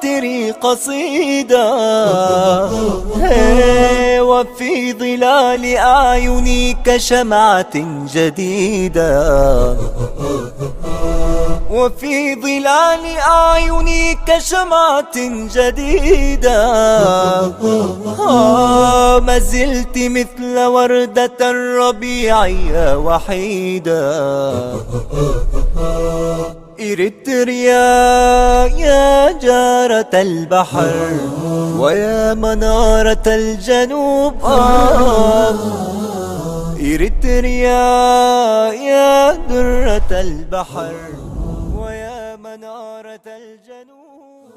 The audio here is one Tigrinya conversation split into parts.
تري قصيدة، هي، وفي ظلال أعينك شمعة جديدة، وفي ظلال أعينك شمعة جديدة، آه، ما زلت مثل وردة الربيع يا وحيدة. إريتريا يا جارة البحر ويا منارة الجنوب، آه. إريتريا يا درة البحر ويا منارة الجنوب.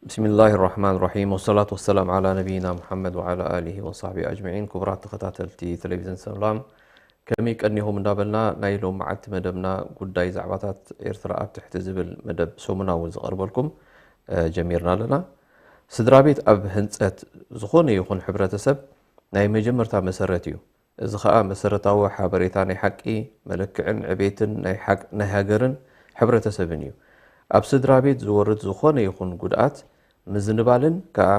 بسم الله الرحمن الرحيم، والصلاة والسلام على نبينا محمد وعلى آله وصحبه أجمعين። ክቡራት ተኸታተልቲ ቴሌቪዝን ሰላም፣ ከመይ ቀኒኹም እንዳበልና፣ ናይ ሎም መዓልቲ መደብና ጉዳይ ዛዕባታት ኤርትራ ኣብ ትሕቲ ዝብል መደብ ሰሙናዊ ዝቐርበልኩም፣ እ፣ ጀሚርና ኣለና። ስድራ ቤት ኣብ ህንጸት ዝኾነ ይኹን ሕብረተሰብ ናይ መጀመርታ መሰረት እዩ። እዚ ኸኣ መሰረታዊ ሓበሬታ ናይ ሓቂ መለክዕን ዕቤትን ናይ ሓቅ-፣ ናይ ሃገርን ሕብረተሰብን እዩ። ኣብ ስድራ ቤት ዝወርድ ዝኾነ ይኹን ጉድኣት ምዝንባልን ከኣ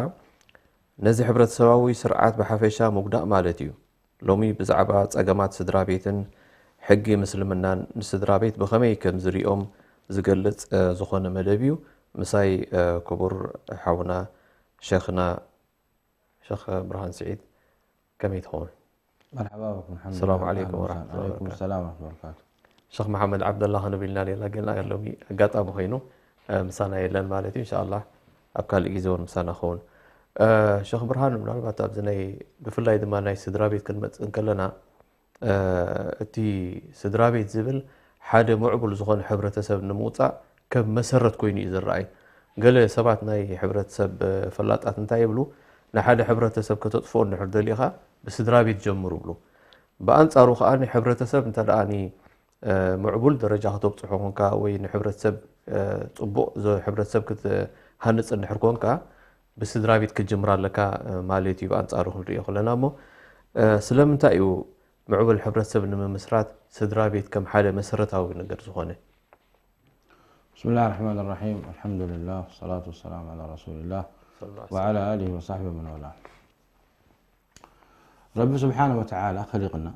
ነዚ ሕብረተሰባዊ ስርዓት ብሓፈሻ ምጉዳእ ማለት እዩ። ሎሚ ብዛዕባ ጸገማት ስድራ ቤትን ሕጊ ምስልምናን ንስድራ ቤት ብኸመይ ከም ዝሪኦም ዝገልጽ፣ እ፣ ዝኾነ መደብ እዩ። ምሳይ፣ እ፣ ክቡር ሓውና ሸኽና ሸኽ ብርሃን ስዒድ ከመይ ትኸውን? مرحبا بكم محمد السلام عليكم ورحمة الله عليكم وبركاته. السلام ورحمة الله وبركاته. ሸኽ መሓመድ ዓብደላ ክንብል ኢና ሌላ ግን ሎሚ ኣጋጣሚ ኮይኑ፣ እ፣ ምሳና የለን ማለት እዩ። እንሻ ኣላህ ኣብ ካልእ ግዜ እውን ምሳና ክኸውን። እ፣ ሸኽ ብርሃን፣ ምናልባት ኣብዚ ናይ ብፍላይ ድማ ናይ ስድራ ቤት ክንመጽእ እንከለና፣ እ፣ እቲ ስድራ ቤት ዝብል ሓደ ምዕቡል ዝኾነ ሕብረተሰብ ንምውጻእ ከም መሰረት ኮይኑ እዩ ዝረኣይ። ገለ ሰባት ናይ ሕብረተሰብ፣ እ፣ ፈላጣት እንታይ ይብሉ? ንሓደ ሕብረተሰብ ከተጥፍኦ እንድሕር ደሊኻ ብስድራ ቤት ጀምር ይብሉ። ብኣንጻሩ ከኣ ንሕብረተሰብ እንተ ደኣ ኒ-፣ እ፣ ምዕቡል ደረጃ ከተብጽሖ ኮንካ ወይ ንሕብረተሰብ፣ እ፣ ጽቡቕ ዝ-፣ ሕብረተሰብ ክትሃንጽ እንድሕር ኮንካ ብስድራ ቤት ክትጅምር ኣለካ፣ እ፣ ማለት እዩ ብኣንጻሩ ክንሪኦ ከለና። እሞ፣ እ፣ ስለምንታይ እዩ ምዕቡል ሕብረተሰብ ንምምስራት ስድራ ቤት ከም ሓደ መሰረታዊ ነገር ዝኾነ? بسم الله الرحمن الرحيم. الحمد لله والصلاة والسلام على رسول الله وعلى آله وصحبه ومن والاه. رب سبحانه وتعالى خلقنا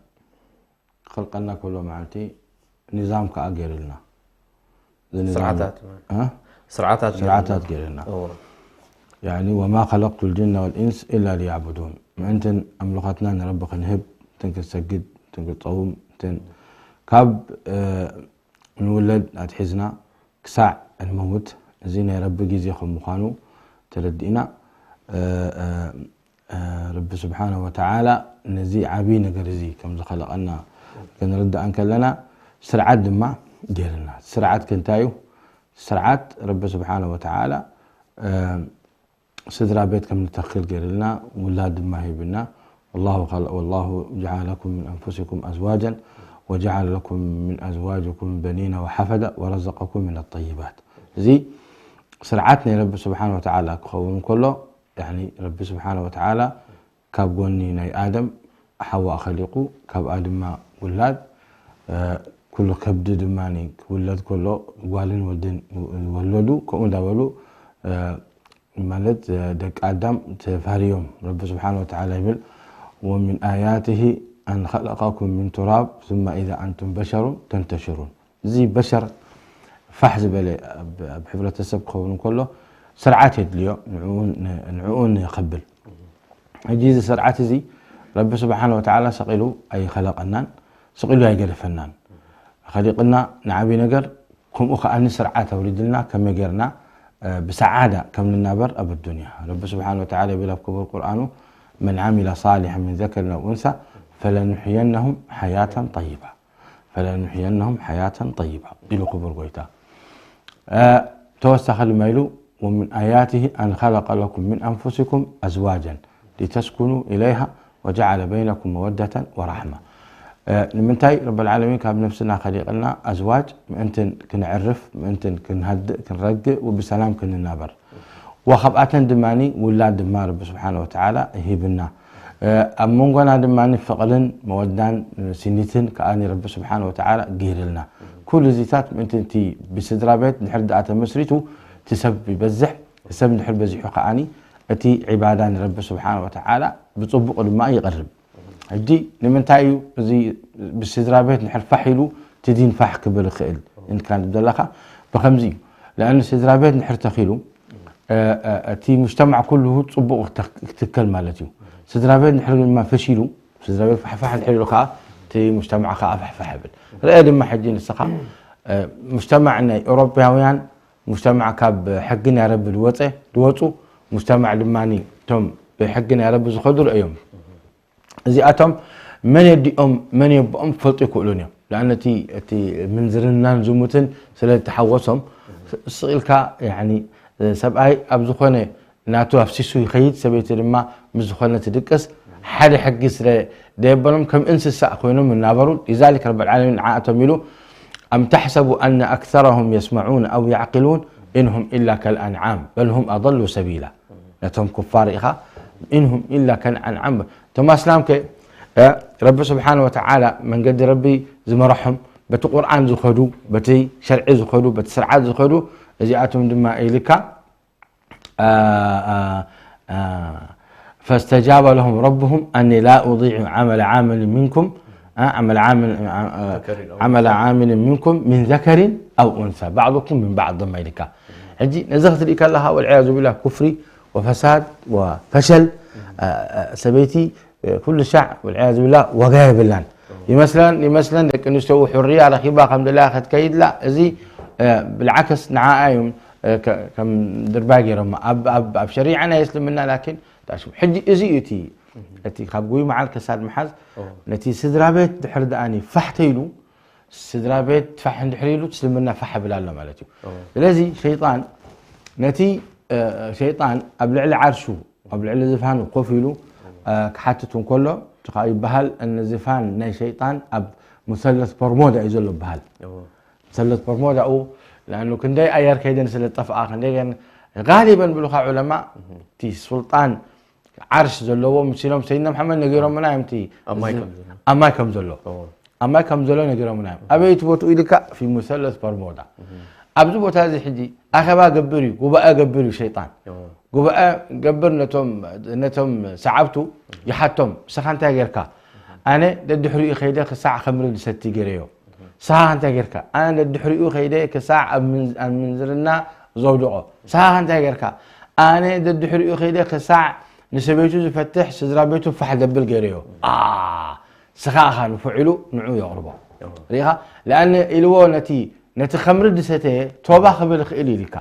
ክኸልቀና ከሎ መዓልቲ ንዛም ከኣ ገይርልና። እዚ ንዛም ስርዓታት። እ? ስርዓታት ስርዓታት ገይርልና። እዎ። يعني وما خلقت الجن والإنس إلا ليعبدون. ምእንትን ኣምልኾትና ንረቢ ክንህብ፣ እንትን ክንሰግድ፣ እንትን ክንጸውም፣ እንትን ካብ፣ እ፣ ንውለድ ኣትሒዝና ክሳዕ እንመውት፣ እዚ ናይ ረቢ ግዜ ከም ምዃኑ ተረዲእና፣ እ፣ እ፣ እ፣ ረቢ ስብሓነ ወተዓላ ነዚ ዓብዪ ነገር እዚ ከም ዝኸለቐና ክንርዳእ እንከለና፣ ስርዓት ድማ ገይርና። ስርዓት ከ እንታይ እዩ? ስርዓት ረቢ ስብሓነ ወተዓላ፣ እ፣ ስድራ ቤት ከም ንተክል ገይርልና፣ ውላድ ድማ ሂብና። والله خلق، والله جعل لكم من أنفسكم أزواجا وجعل لكم من أزواجكم بنين وحفدة ورزقكم من الطيبات. እዚ ስርዓት ናይ ረቢ ስብሓነ ወተዓላ ክኸውን ከሎ፣ ያኒ ረቢ ስብሓነ ወተዓላ ካብ ጎኒ ናይ ኣደም ሓዋ ኸሊቁ፣ ካብኣ ድማ ውላድ፣ እ፣ ኩሉ ከብዲ ድማ ክውለድ ከሎ ጓልን ወድን ይወለዱ። ከምኡ እንዳበሉ፣ እ፣ ማለት፣ እ፣ ደቂ ኣዳም ተፋርዮም። ረቢ ስብሓነ ወተዓላ ይብል፣ ومن آياته أن خلقكم من تراب ثم إذا أنتم بشر تنتشرون። እዚ በሸር ፋሕ ዝበለ ኣብ፣ ኣብ ሕብረተሰብ ክኸውን ከሎ ስርዓት የድልዮ፣ ንዕኡ ን-፣ ንዕኡ ንኸብል። ሕጂ እዚ ስርዓት እዚ ረቢ ስብሓነ ወተዓላ ሰቒሉ ኣይኸለቐናን፣ ስቒሉ ኣይገደፈናን። ኸሊቕና ንዓብዪ ነገር፣ ከምኡ ከኣ ስርዓት ኣውሪድልና ከመይ ጌርና፣ እ፣ ብሰዓዳ ከም ንናበር ኣብ ኣዱንያ። ረቢ ስብሓነ ወተዓላ ይብል ኣብ ክቡር ቁርኣኑ፣ من عمل صالحا من ذكر أو أنثى فلنحيينهم حياة طيبة. فلنحيينهم حياة طيبة ኢሉ ክቡር ጎይታ። እ፣ ተወሳኺ ድማ ኢሉ፣ ومن آياته أن خلق لكم من أنفسكم أزواجا لتسكنوا إليها وجعل بينكم مودة ورحمة. እ፣ ንምንታይ ረቢ ልዓለሚን ካብ ነፍስና ኸሊቕልና ኣዝዋጅ ምእንትን ክንዕርፍ፣ ምእንትን ክንሃድእ፣ ክንረግእ ወብሰላም ክንናበር። ወኻብኣተን ድማ ውላድ ድማ ረቢ ስብሓነ ወተዓላ ሂብና። እ፣ ኣብ መንጎና ድማ ፍቕርን መወዳን ሲኒትን ከኣ ረቢ ስብሓነ ወተዓላ ገይርልና። ኩሉ እዚታት ምእንቲ እቲ ብስድራ ቤት ድሕር ደኣ ተመስሪቱ እቲ ሰብ ይበዝሕ፣ እቲ ሰብ ድሕር በዚሑ ከዓኒ እቲ ዒባዳ ንረቢ ስብሓን ወተዓላ ብጽቡቕ ድማ ይቐርብ። ሕጂ ንምንታይ እዩ እዚ ብስድራ ቤት ድሕር ፋሕ ኢሉ እቲ ዲን ፋሕ ክብል ይኽእል እንካ ዘለኻ ብኸምዚ እዩ። ለኣን ስድራ ቤት ድሕር ተኺሉ እቲ ሙጅተማዕ ኩሉ ጽቡቕ ክትከል ማለት እዩ። ስድራ ቤት ድሕር ድማ ፈሺሉ ስድራ ቤት ፋሕፋሕ እንድሕር ኢሉ ከዓ እቲ ሙጅተማዕ ከዓ ፋሕፋሕ ይብል። ርአ ድማ ሕጂ ንስኻ ሙጅተማዕ ናይ ኤውሮፓውያን ሙጅተማዕ ካብ ሕጊ ናይ ረቢ ዝወፀ ዝወፁ ሙጅተማዕ ድማ እቶም ብሕጊ ናይ ረቢ ዝኸዱ ርእዮም። እዚኣቶም መን የዲኦም መን የቦኦም ክፈልጡ ይክእሉን እዮም። ለኣነ እቲ እቲ ምንዝርናን ዝሙትን ስለ ዝተሓወሶም ስቕ ኢልካ ያኒ ሰብኣይ ኣብ ዝኾነ ናቱ ኣፍሲሱ ይኸይድ፣ ሰበይቲ ድማ ምስ ዝኾነ ትድቅስ፣ ሓደ ሕጊ ስለ ደየበሎም ከም እንስሳ ኮይኖም እናበሩ። لذلك رب العالمين ንዓኣቶም ኢሉ أم تحسب أن أكثرهم يسمعون أو يعقلون إن هم إلا كالأنعام بل هم أضل سبيلا ነቶም ኩፋር ኢኻ إن هم إلا كالأنعام እቶም ኣስላም ከ ረቢ ስብሓን ወተዓላ መንገዲ ረቢ ዝመረሖም በቲ ቁርኣን ዝኸዱ በቲ ሸርዒ ዝኸዱ በቲ ስርዓት ዝኸዱ እዚኣቶም ድማ ኢልካ فاستجاب لهم ربهم أني لا أضيع عمل عامل منكم عمل عامل عمل عامل منكم من ذكر أو أنثى بعضكم من بعض ضم إليك ሕጂ ነዚ ክትርኢ ከለኻ والعياذ بالله ኩፍሪ وفساد وفشل ሰበይቲ ኩሉ ሻዕ والعياذ بالله ዋጋ የብላን ይመስለን ይመስለን ደቂ ኣንስትዮ ሕርያ ረኺባ ከም ደለያ ክትከይድላ እዚ ብልዓክስ ንዓኣ እዮም ከም ድርባይ ገይሮማ ኣብ ሸሪዓ ናይ እስልምና ላኪን ሕጂ እዚ እዩ እቲ እቲ ካብ ጉይ መዓል ከሳድ ምሓዝ ነቲ ስድራ ቤት ድሕር ደኣኒ ፋሕ ተይሉ ስድራ ቤት ፋሕ እንድሕር ኢሉ እስልምና ፋሕ ይብል ኣሎ ማለት እዩ ስለዚ ሸይጣን ነቲ ሸይጣን ኣብ ልዕሊ ዓርሹ ኣብ ልዕሊ ዝፋኑ ኮፍ ኢሉ ክሓትት እንከሎ እቲ ከዓ ይበሃል እነ ዝፋን ናይ ሸይጣን ኣብ ሙሰለት በርሞዳ እዩ ዘሎ ይበሃል ሙሰለት በርሞዳኡ ለኣኑ ክንደይ ኣየር ከይደን ስለ ዝጠፍኣ ክንደይ ገን ጋሊበን ብልካ ዑለማ እቲ ሱልጣን ዓርሽ ዘለዎ ምሲሎም ሰይድና መሓመድ ነጊሮምና እዮም እቲ ኣብ ማይ ከም ዘሎ ኣብ ማይ ከም ዘሎ ነጊሮምና እዮም ኣበይ እቲ ቦትኡ ኢልካ ፊ ሙሰለት በርሞዳ ኣብዚ ቦታ እዚ ሕጂ ኣኸባ ገብር እዩ ጉባኤ ገብር እዩ ሸይጣን ጉባኤ ገብር ነቶም ነቶም ሰዓብቱ ይሓቶም ንስኻ እንታይ ጌርካ ኣነ ደድሕሪኡ ከይደ ክሳዕ ከምሪ ዝሰቲ ገይረዮ ንስኻ እንታይ ጌርካ ኣነ ደድሕሪኡ ከይደ ክሳዕ ኣብ ምንዝርና ዘውድቖ ንስኻ እንታይ ጌርካ ኣነ ደድሕሪኡ ከይደ ክሳዕ ንሰበይቱ ዝፈትሕ ስድራ ቤቱ ፋሕ ዘብል ገይረዮ ንስኻ ኢኻ ንፉዕ ኢሉ ንዑ የቕርቦ ሪኢኻ ለኣነ ኢልዎ ነቲ ነቲ ከምሪ ዝሰተየ ቶባ ክብል ይኽእል ኢልካ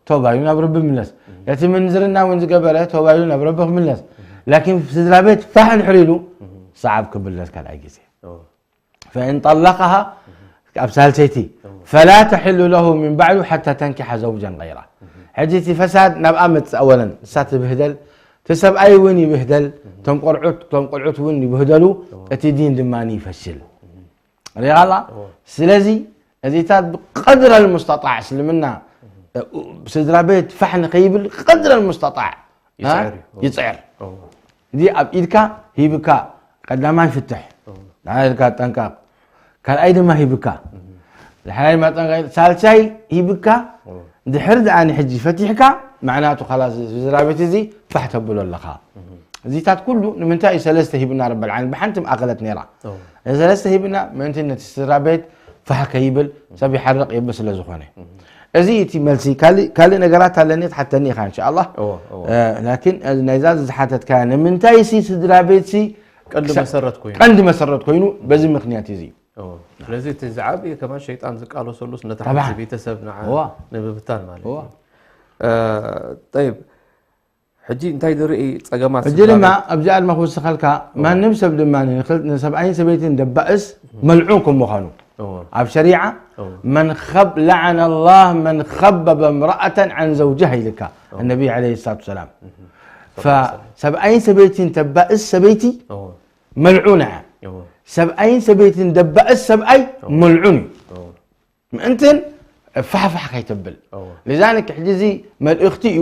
ቶባ ኢሉ ናብ ረቢ ምለስ ነቲ ምንዝርና እውን ዝገበረ ቶባ ኢሉ ናብ ረቢ ክምለስ ላኪን ስድራ ቤት ፋሕ እንድሕር ኢሉ ሰዓብ ክምለስ ካልኣይ ግዜ فإن طلقها ኣብ ሳልሰይቲ فلا تحل له من بعد حتى تنكح زوجا غيره ሕጂ እቲ ፈሳድ ናብኣ መፅእ ኣወለን ንሳ ትብህደል እቲ ሰብኣይ እውን ይብህደል እቶም ቆልዑት እቶም ቆልዑት እውን ይብህደሉ እቲ ዲን ድማ ይፈሽል ሪኢኻ ኣላ ስለዚ እዚታት ብቀድረ ልሙስተጣዕ እስልምና ስድራ ቤት ፋሕ ንኸይብል ቀድረ ልሙስተጣዕ ይፅዕር እዩ። ይፅዕር ኦ። እዚ ኣብ ኢድካ ሂብካ ቀዳማይ ፍትሕ ኦ። ንሓደ ኢድካ ጠንቀቕ ካልኣይ ድማ ሂብካ ዝሓላይ ማጠንቀ ሳልሳይ ሂብካ ኦ። ድሕር ደኣ ንሕጂ ፈቲሕካ መዕናቱ ካላስ ስድራ ቤት እዚ ፋሕ ተብሎ ኣለኻ እዚታት ኩሉ ንምንታይ እዩ ሰለስተ ሂብና ረበል ዓለሚን ብሓንቲ ማእኸለት ነይራ ኦ። እዚ ሰለስተ ሂብና ምእንቲ ነቲ ስድራ ቤት ፋሕ ከይብል ሰብ ይሓርቕ የብል ስለ ዝኾነ እዚ እቲ መልሲ ካልእ ካልእ ነገራት ኣለኒ ትሓተኒ ኢኻ እንሻ ኣላህ እወ፣ እወ። እ፣ ላኪን እዚ ናይዛ ዝሓተትካ ንምንታይ ሲ ስድራ ቤት ሲ ቀንዲ ክሳ- መሰረት ኮይኑ። ቀንዲ መሰረት ኮይኑ በዚ ምክንያት እዚ እዩ እወ። ስለዚ እቲ ዝዓብየ ከማን ሸይጣን ዝቃለሰሉስ ነቲ ጠብዓን። ሓንቲ ቤተሰብ ንዓ እወ። ንምብታን ማለት እወ። እዩ እ፣ ጠይብ ሕጂ እንታይ ዝርኢ ጸገማት ሕጂ ስድራ ድማ ቤት? ኣብዚኣ ድማ ክውስኸልካ እወ። ማንም ሰብ ድማ ንኽል- ንሰብኣይን ሰበይትን ደባእስ መልዑን ከም ምዃኑ እወ። ኣብ ሸሪዓ እወ። من خب لعن الله من خبب امرأة عن زوجها ኢልካ እነቢ عليه الصلاة والسلام ሰብኣይን ሰበይትን ተባእስ ሰበይቲ እወ። መልዑና እያ እወ። ሰብኣይን ሰበይትን ደባእስ ሰብኣይ እወ። መልዑን እዩ እወ። ምእንትን ፋሕፋሕ ከይተብል እወ። لذلك ሕጂ እዚ መልእኽቲ እዩ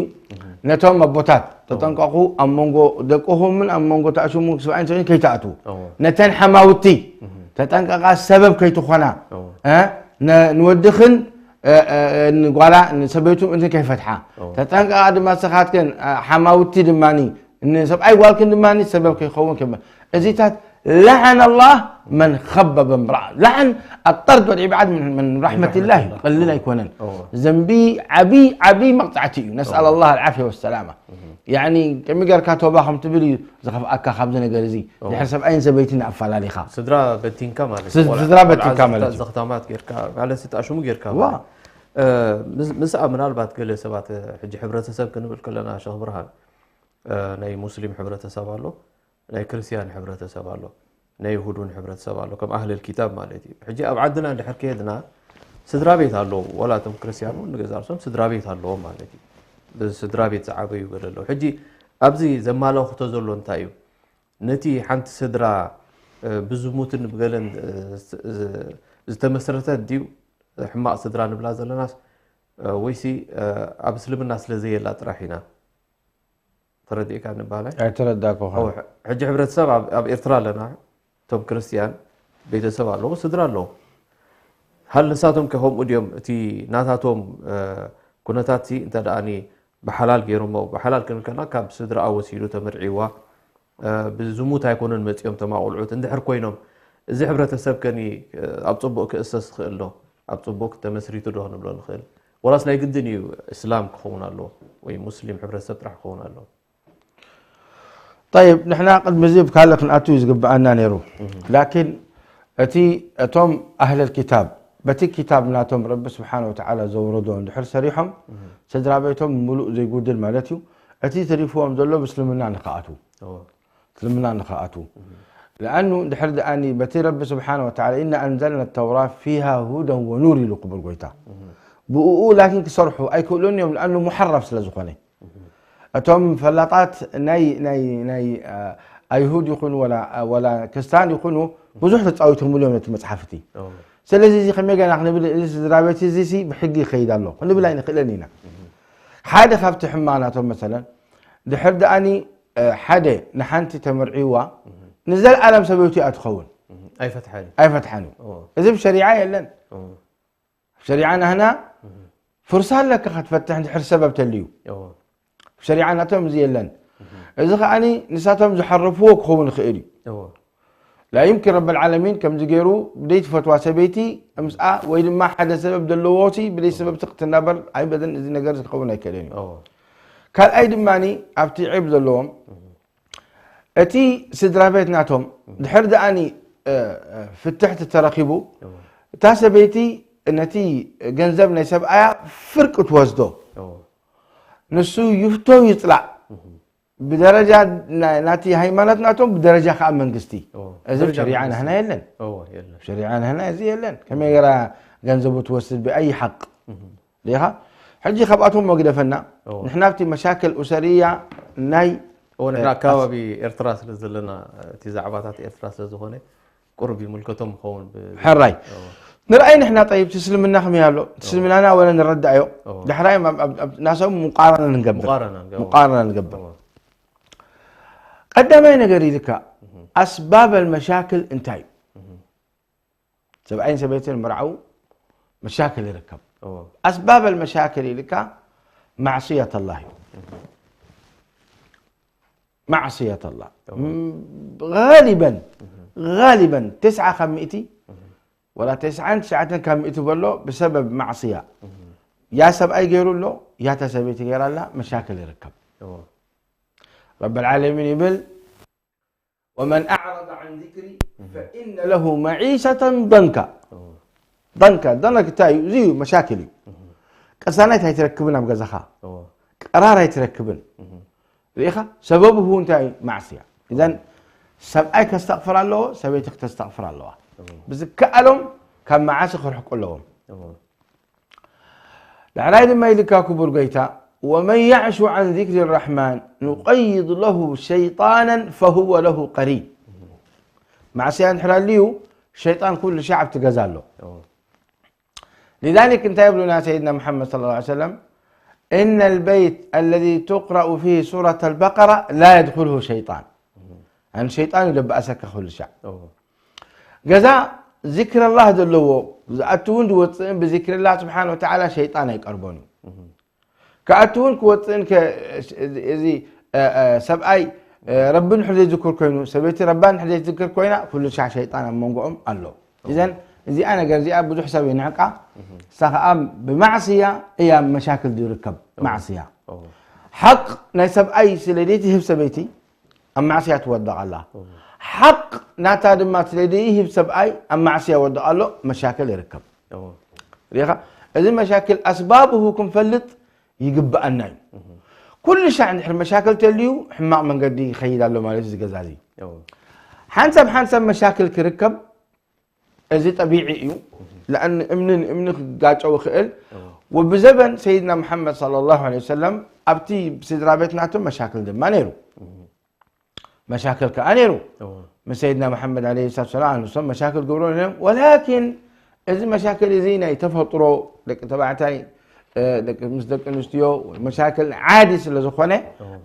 ነቶም ኣቦታት ተጠንቀቑ ኣብ መንጎ ደቅኹምን ኣብ መንጎ ተኣሽሙ ሰብኣይን ሰበይትን ከይትኣትዉ እወ። ነተን ሓማውቲ ተጠንቀቓ ሰበብ ከይትኾና እወ። እ? ንወድኽን ንጓላ ንሰበይቱ ምእንትን ከይፈትሓ ተጠንቀቓ። ድማ ንስኻትክን ሓማውቲ ድማ ንሰብኣይ ጓልክን ድማ ሰበብ ከይኸውን ከ እዚታት لعن الله من خبب امرأة. لعن الطرد والإبعاد من رحمة الله. ቀሊል ኣይኮነን። ዘንቢ ዓቢ ዓቢ መቕጻዕቲ እዩ። نسأل الله العافية والسلامة. يعني ከመይ ጌርካ ቶባ ከም ትብል እዩ ዝኸፍኣካ ካብዚ ነገር እዚ። ድሕሪ ሰብኣይን ሰበይትን ኣፈላሊኻ ስድራ በቲንካ ማለት እዩ። ስድራ በቲንካ ማለት እዩ። ዘኽታማት ጌርካ ማለት ስጣሽሙ ጌርካ ዋ። ማለት። እ፣ ምስ- ምስኣ ምናልባት ገለ ሰባት፣ እ፣ ሕጂ ሕብረተሰብ ክንብል ከለና ሸኽ ብርሃን፣ እ፣ ናይ ሙስሊም ሕብረተሰብ ኣሎ፣ ናይ ክርስቲያን ሕብረተሰብ ኣሎ፣ ናይ ይሁዱን ሕብረተሰብ ኣሎ፣ ከም ኣህለል ኪታብ ማለት እዩ። ሕጂ ኣብ ዓድና እንድሕር ከየድና ስድራ ቤት ኣለዎም፣ ወላ እቶም ክርስቲያን እውን ንገዛ ርእሶም ስድራ ቤት ኣለዎም ማለት እዩ። ብስድራ ቤት ዝዓበዩ ገለ ኣለዉ። ሕጂ ኣብዚ ዘማላኽቶ ዘሎ እንታይ እዩ? ነቲ ሓንቲ ስድራ፣ እ፣ ብዝሙትን ብገለን፣ እ፣ ዝ- ዝ- ዝተመስረተ ድዩ ሕማቕ ስድራ ንብላ ዘለናስ፣ እ፣ ወይሲ፣ እ፣ ኣብ እስልምና ስለ ዘየላ ጥራሕ ኢና? ተረዲእካ ንባላይ? ኣይተረዳእኩኻ። ሕጂ ሕብረተሰብ ኣብ ኤርትራ ኣለና። እቶም ክርስትያን ቤተሰብ ኣለዉ፣ ስድራ ኣለዉ። ሃል ንሳቶም ከ ከምኡ ድዮም? እቲ ናታቶም ኩነታት እንተ ደኣ ብሓላል ገይሮሞ፣ ብሓላል ክንብል ከለና ካብ ስድራኣ ወሲዱ ተመርዒዋ፣ ብዝሙት ኣይኮኑን መጺኦም ተማቑልዑት እንድሕር ኮይኖም፣ እዚ ሕብረተሰብ ከኒ ኣብ ጽቡቕ ክእሰስ ይኽእል ዶ? ኣብ ጽቡቕ ተመስሪቱ ዶ ክንብሎ ንኽእል? ወላስ ናይ ግድን እዩ እስላም ክኸውን ኣለዎ ወይ ሙስሊም ሕብረተሰብ ጥራሕ ክኸውን ኣለዎ? ጠይብ፣ ንሕና ቅድሚ እዚ ኣብ ካልእ ክንኣቱ እዩ ዝግብኣና ነይሩ። ላኪን እቲ፣ እቶም ኣህለል ኪታብ በቲ ኪታብ ናቶም ረቢ ስብሓነ ወተዓላ ዘውረዶ እንድሕር ሰሪሖም፣ ስድራ ቤቶም ምሉእ ዘይጉድል ማለት እዩ። እቲ ተሪፍዎም ዘሎ ብእስልምና ንኽኣትዉ፣ እዎ። እስልምና ንኽኣትዉ። ለኣኑ እንድሕር ደኣኒ በቲ ረቢ ስብሓነ ወተዓላ إنا أنزلنا التوراة فيها هدى ونور ኢሉ ክቡር ጎይታ። ብእኡ ላኪን ክሰርሑ ኣይክእሉን እዮም፣ ለኣኑ ሙሐረፍ ስለ ዝኾነ። እቶም ፈላጣት ናይ ናይ ናይ ኣይሁድ ይኹኑ ወላ ወላ ክርስታን ይኹኑ ብዙሕ ተጻዊቶምሉ እዮም ነቲ መጽሓፍ እቲ። ስለዚ እዚ ከመይ ገና ክንብል፣ እዚ ስድራ ቤት እዚ ሲ ብሕጊ ይኸይድ ኣሎ ክንብል ኣይንኽእልን ኢና። ሓደ ካብቲ ሕማቕ ናቶም መሰለን ድሕር ደኣኒ ሓደ ንሓንቲ ተመርዒዋ ንዘለኣለም ሰበይቱ እያ ትኸውን። ኣይፈትሓን እዩ። ኣይፈትሓን እዩ። እዚ ብሸሪዓ የለን። ሸሪዓ ናህና ፍርሳ ኣለካ ክትፈትሕ እንድሕር ሰበብ ተልዩ። እዎ። ሸሪዓ ናቶም እዚ የለን። እዚ ከኣኒ ንሳቶም ዝሓረፍዎ ክኸውን ይኽእል እዩ። እዎ። ላ ዩምኪን ረብ ልዓለሚን ከምዚ ገይሩ ብደይ ትፈትዋ ሰበይቲ ምስኣ ወይ ድማ ሓደ ሰበብ ዘለዎሲ ብደይ ሰበብቲ ክትናበር ኣይበደን። እዚ ነገር እዚ ክኸውን ኣይክእልን እዩ። እዎ። ካልኣይ ድማኒ ኣብቲ ዒብ ዘለዎም እቲ ስድራ ቤት ናቶም ድሕር ደኣኒ ፍትሕቲ ተረኺቡ እታ ሰበይቲ ነቲ ገንዘብ ናይ ሰብኣያ ፍርቂ ትወስዶ። ንሱ ይፍቶ ይፅላእ ብደረጃ ናቲ ሃይማኖት ናቶም ብደረጃ ከዓ መንግስቲ። እዚ ሸሪዓ ናህና የለን። ሸሪዓ ናህና እዚ የለን። ከመይ ገራ ገንዘቡ ትወስድ ብኣይ ሓቅ ዲኻ? ሕጂ ካብኣቶም መግደፈና ንሕና ኣብቲ መሻክል ኡሰርያ ናይ እዎ ንሕና ኣካባቢ ኤርትራ ስለ ዘለና እቲ ዛዕባታት ኤርትራ ስለ ዝኾነ ቁሩብ ይምልከቶም ይኸውን። ሕራይ ንርኣይ ንሕና ጠይብ እቲ እስልምና ከመይ ኣሎ እቲ እስልምናና ወለ ንረዳእዮ። ዳሕራይ ናሶም ሙቃረና ንገብር። ሙቃረና ንገብር። ቀዳማይ ነገር ኢልካ ኣስባብ ኣልመሻክል እንታይ እዩ? ሰብኣይን ሰበይትን ምርዓው መሻክል ይርከብ። ኣስባብ ኣልመሻክል ኢልካ ማዕስየት ኣላህ እዩ። ማዕስየት ኣላህ ጋሊበን ጋሊበን ተስዓ ካብ ሚእቲ ወላ ተስዓን ትሽዓተን ካብ ሚእቲ በሎ ብሰበብ ማዕስያ ያ ሰብኣይ ገይሩ ኣሎ ያታ ሰበይቲ ገይራ ኣላ መሻክል ይርከብ። ረብ ልዓለሚን ይብል ومن أعرض عن ذكري فإن له معيشة ضنكا. ضنكا ضنك እንታይ እዩ? እዚ እዩ መሻክል እዩ። ቅሳነት ኣይትረክብን ኣብ ገዛኻ ቀራር ኣይትረክብን። ርኢኻ ሰበቡ ህው እንታይ እዩ? ማዕስያ። እዘን ሰብኣይ ከስተቕፍር ኣለዎ፣ ሰበይቲ ክተስተቕፍር ኣለዋ። ብዝከኣሎም ካብ መዓሲ ክርሕቁ ኣለዎም። ዳሕራይ ድማ ኢልካ ክቡር ጎይታ ومن يعش عن ذكر الرحمن نقيض له شيطانا فهو له قرين. ማዕስያ እንድሕር ኣልዩ ሸይጣን ኩሉ ሻዕ ኣብቲ ገዛ ኣሎ። لذلك እንታይ ይብሉና ሰይድና ሙሓመድ صلى الله عليه وسلم إن البيت الذي تقرأ فيه سورة البقرة لا يدخله شيطان. ኣን ሸይጣን እዩ ለበኣሰካ ኩሉ ሻዕ ገዛ ዚክረላህ ዘለዎ ዝኣትውን ዝወፅእን ብዚክርላህ ስብሓን ወተዓላ ሸይጣን ኣይቀርቦን እዩ። ክኣትውን ክወፅእን ከ-፣ እዚ፣ እዚ፣ እ፣ እ፣ ሰብኣይ፣ እ፣ ረቢ ንሕር ዘይዝክር ኮይኑ፣ ሰበይቲ ረባ ንሕር ዘይትዝክር ኮይና፣ ኩሉ ሻዕ ሸይጣን ኣብ መንጎኦም ኣሎ። እዘን እዚኣ ነገር እዚኣ ብዙሕ ሰብ ይንዕቃ። እሳ ኸዓ ብማዕስያ እያ መሻክል ዝርከብ። ማዕስያ ሓቅ ናይ ሰብኣይ ስለ ዘይትህብ ሰበይቲ ኣብ ማዕስያ ትወድቕ ኣላ። ሓቅ ናታ ድማ ስለ ዘይህብ ሰብኣይ ኣብ ማዕስያ ወድቕ ኣሎ፣ መሻክል ይርከብ። ሪኻ፣ እዚ መሻክል ኣስባብሁ ክንፈልጥ ይግብኣና እዩ። ኩሉ ሻዕ እንድሕር መሻክል ተልዩ ሕማቕ መንገዲ ይኸይድ ኣሎ ማለት እዩ። ዝገዛ እዚ ሓንሳብ ሓንሳብ መሻክል ክርከብ እዚ ጠቢዒ እዩ። ለኣን እምኒ ንእምኒ ክጋጨው ይኽእል። ወብዘበን ሰይድና መሓመድ ሰለላሁ ዐለይሂ ወሰለም ኣብቲ ስድራ ቤት ናቶም መሻክል ድማ ነይሩ። መሻክል ከኣ ነይሩ። ምስ ሰይድና መሓመድ ዐለይሂ ሰላቱ ወሰላም ኣንሶም መሻክል ግብሮ ነይሮም። ወላኪን እዚ መሻክል እዚ ናይ ተፈጥሮ ደቂ ተባዕታይ፣ እ፣ ደቂ፣ ምስ ደቂ ኣንስትዮ መሻክል ዓዲ ስለ ዝኾነ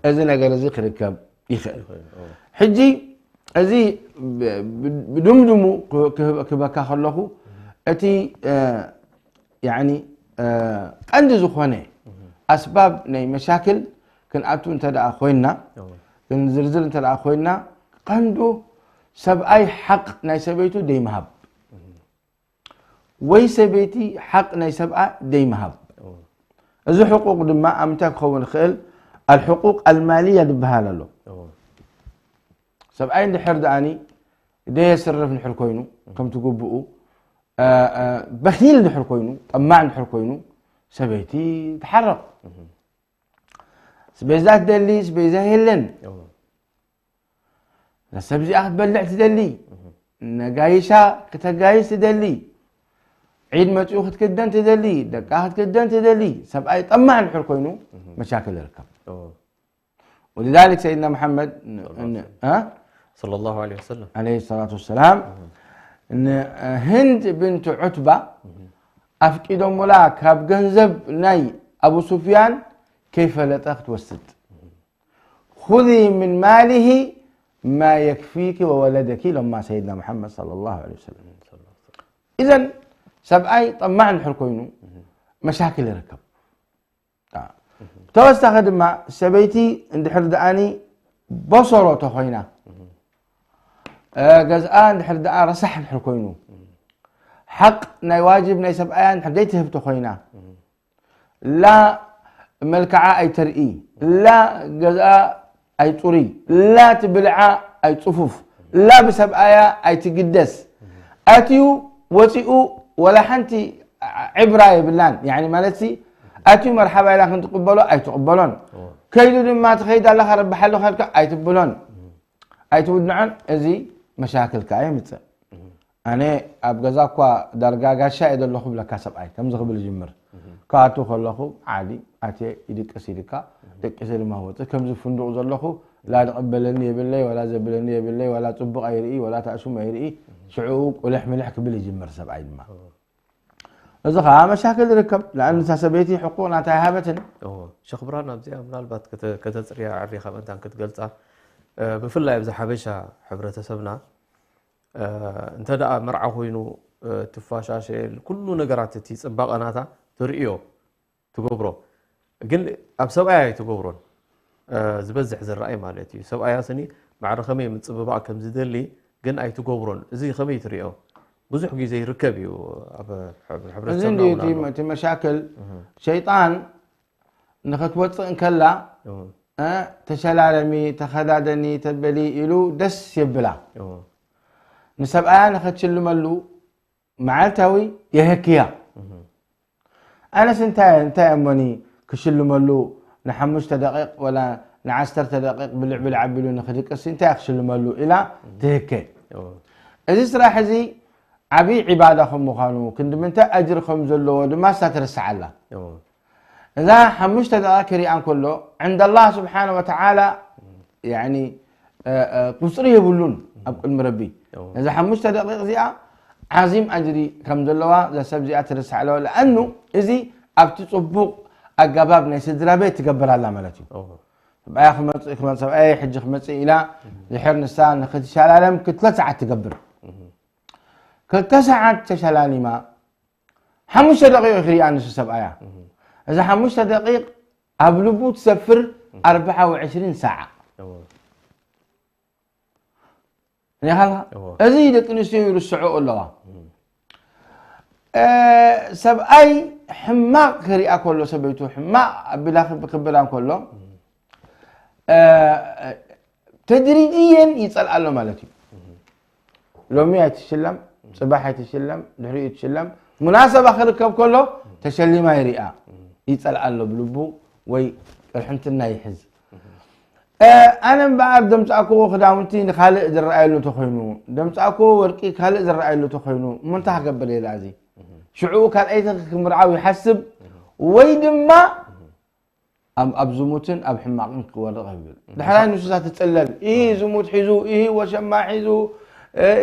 እዚ ነገር እዚ ክርከብ ይኽእል። ሕጂ እዚ ብ-፣ ብ-፣ ብድምድሙ ክህ-፣ ክህ-፣ ክህበካ ከለኹ እቲ፣ እ፣ ያኒ፣ እ፣ ቀንዲ ዝኾነ ኣስባብ ናይ መሻክል ክንኣቱ እንተ ደኣ ኮይንና፣ ክንዝርዝር እንተ ደኣ ኮይንና፣ ቀንዱ ሰብኣይ ሓቅ ናይ ሰበይቱ ደይምሃብ ወይ ሰበይቲ ሓቅ ናይ ሰብኣ ደይምሃብ። እዚ ሕቁቕ ድማ ኣብ ምንታይ ክኸውን ይኽእል? ኣልሕቁቕ ኣልማልያ ዝበሃል ኣሎ። ሰብኣይ እንድሕር ደኣኒ ደየስርፍ እንድሕር ኮይኑ፣ ከምቲ ግቡኡ፣ እ፣ እ፣ በኺል እንድሕር ኮይኑ፣ ጠማዕ እንድሕር ኮይኑ፣ ሰበይቲ ትሓርቕ። ስቤዛ ትደሊ፣ ስቤዛ የለን። እዋ። ነሰብ እዚኣ ክትበልዕ ትደሊ። ነጋይሻ ክተጋይሽ ትደሊ። ዒድ መጺኡ ክትክደን ትደሊ፣ ደቃ ክትክደን ትደሊ። ሰብኣይ ጠማዕ እንድሕር ኮይኑ፣ መሻክል ይርከብ። እዋ። ولذلك ሰይድና መሓመድ ን-፣ ሰለላሁ ን-፣ ዐለይሂ እ? ሰለላሁ ዐለይሂ ወሰለም። ዐለይሂ ሰላቱ ወሰላም ንህንድ ብንት ዑትባ ኣፍቂዶሙላ ካብ ገንዘብ ናይ ኣቡ ሱፍያን ከይፈለጠ ክትወስድ። "ኹዚ ምን ማሊሂ ማ የክፊኪ ወወለደኪ" ኢሎማ ሰይድና መሓመድ ሰለላሁ ዐለይሂ ወሰለም። ኢዘን ሰብኣይ ጠማዕ እንድሕር ኮይኑ መሻክል ይርከብ። አ። ብተወሳኺ ድማ ሰበይቲ እንድሕር ደኣኒ በሰሮ ተኾይና፣ እ፣ ገዝኣ እንድሕር ደኣ ረሳሕ እንድሕር ኮይኑ፣ ሓቅ ናይ ዋጅብ ናይ ሰብኣያ እንድሕር ዘይትህብ ተኾይና፣ ላ መልክዓ ኣይተርኢ፣ ላ ገዝኣ ኣይፁሪ፣ ላ ትብልዓ ኣይፅፉፍ፣ ላ ብሰብኣያ ኣይትግደስ። ኣትዩ ወፂኡ ወላ ሓንቲ ዕብራ የብላን። ያኒ ማለትሲ ኣትዩ መርሓባ ኢላ ክንትቕበሎ ኣይትቕበሎን። እዎ። ከይዱ ድማ ትኸይድ ኣለኻ ረብሓ ኣለኻ ኢልካ ኣይትብሎን። ኣይትውድዖን። እዚ መሻክል ከኣ የምፅእ። ኣነ ኣብ ገዛ እኳ ዳርጋ ጋሻ እየ ዘለኹ ብለካ ሰብኣይ ከምዚ ክብል ይጅምር። ክኣቱ ከለኹ ዓዲ ኣትየ ይድቅስ ኢልካ ደቂሰ ድማ ወፅእ። ከምዚ ፍንዱቕ ዘለኹ ላ ዝቕበለኒ የብለይ፣ ዋላ ዘብለኒ የብለይ፣ ዋላ ፅቡቕ ኣይርኢ፣ ዋላ ታእሹም ኣይርኢ። ሽዕኡ ቁልሕ ምልሕ ክብል ይጅምር ሰብኣይ ድማ። እዚ ኸዓ መሻክል ይርከብ። ለኣን እታ ሰበይቲ ሕቁቕ ናታ ኣይሃበትን። እዎ። ሸኽ ብርሃን ኣብዚኣ ምናልባት ከተ-፣ ከተፅርያ ኣዕሪኻ ምእንታን ክትገልፃ፣ እ፣ ብፍላይ ኣብዚ ሓበሻ ሕብረተሰብና፣ እ፣ እንተ ደኣ መርዓ ኮይኑ፣ እ፣ ትፋሻሸል፣ ኩሉ ነገራት እቲ ጽባቐ ናታ ትርእዮ፣ ትገብሮ። ግን ኣብ ሰብኣያ ኣይትገብሮን። እ፣ ዝበዝሕ ዝረኣይ ማለት እዩ። ሰብኣያ ስኒ ማዕረ ከመይ ምጽብባቕ ከም ዝደሊ ግን ኣይትገብሮን። እዚ ከመይ ትርእዮ? ብዙሕ ግዜ ይርከብ እዩ ኣብ ሕብረ-፣ እዚ ሕብረተሰብና እንድዩ እውን እቲ ኣሎ። እቲ መሻክል። እህ። ሸይጣን ንኽትወጽእ እንከላ፣ እዎ። እ፣ "ተሸላለሚ፣ ተኸዳደኒ፣ ተበሊ" ኢሉ ደስ የብላ። እዎ። ንሰብኣያ ንኸትሽልመሉ መዓልታዊ የሀክያ። እህ። ኣነስ እንታይ፣ እንታይ እሞኒ ክሽልመሉ ንሓሙሽተ ደቂቕ ወላ ንዓሰርተ ደቂቕ ብልዕ ብልዕ ኣቢሉ ንኽድቅስ እንታይ ክሽልመሉ ኢላ ትህከ። እዎ። እዚ ስራሕ እዚ ዓብዪ ዒባዳ ከም ምዃኑ፣ ክንዲ ምንታይ ኣጅሪ ከም ዘለዎ ድማ እሳ ትርስዓላ። እዎ። እዛ ሓሙሽተ ደቂቕ ክሪኣ እንከሎ፣ ዕንደ ኣላህ ስብሓነ ወተዓላ፣ ያኒ፣ እ፣ እ፣ ቁፅሪ የብሉን ኣብ ቅድሚ ረቢ። እዎ። ነዛ ሓሙሽተ ደቂቕ እዚኣ ዓዚም ኣጅሪ ከም ዘለዋ እዛ ሰብ እዚኣ ትርስዕ ኣለዋ። ለኣኑ እዚ ኣብቲ ፅቡቕ ኣገባብ ናይ ስድራ ቤት ትገብር ኣላ ማለት እዩ። እዎ። ሰብኣያ ክመፅእ፣ ክመ-፣ ሰብኣየ ሕጂ ክመፅእ ኢላ፣ ድሕር ንሳ ንክትሸላለም ክልተ ሰዓት ትገብር። እህ። ክልተ ሰዓት ተሸላሊማ ሓሙሽተ ደቂቕ ክሪኣ ንሱ ሰብኣያ። እዛ ሓሙሽተ ደቂቕ ኣብ ልቡ ትሰፍር ኣርብዓ ወዕስሪን ሰዓ። ሪኢኻላ? እዚ ደቂ ኣንስትዮ ይርስዖ ኣለዋ። ሰብኣይ ሕማቕ ክሪኣ ከሎ፣ ሰበይቱ ሕማቕ ኣቢላ ክብላ ከሎ፣ ተድሪጅየን ይጸልኣሎ ማለት እዩ። ሎሚ ኣይትሽለም፣ ጽባሕ ኣይትሽለም፣ ድሕሪኡ ትሽለም፣ ሙናሰባ ክርከብ ከሎ ተሸሊማ ይሪኣ፣ ይጸልኣሎ ብልቡ ወይ ቅርሕንትና ይሕዝ። ኣነ እምበኣር ደምጻእክዎ ክዳውንቲ ንኻልእ ዝረኣየሉ እንተኾይኑ፣ ደምጻእክዎ ወርቂ ካልእ ዝረኣየሉ እንተኾይኑ፣ እሞ እንታይ ክገብር እየ እዚ? ሽዑ ካልኣይቲ ክምርዓው ይሓስብ ወይ ድማ ኣብ ኣብ ዝሙትን ኣብ ሕማቕን ክወርቕ ይብል። ዳሕራይ ንሱ እዛ ትጽለል፣ ኢሂ ዝሙት ሒዙ፣ ኢሂ ወሸማ ሒዙ፣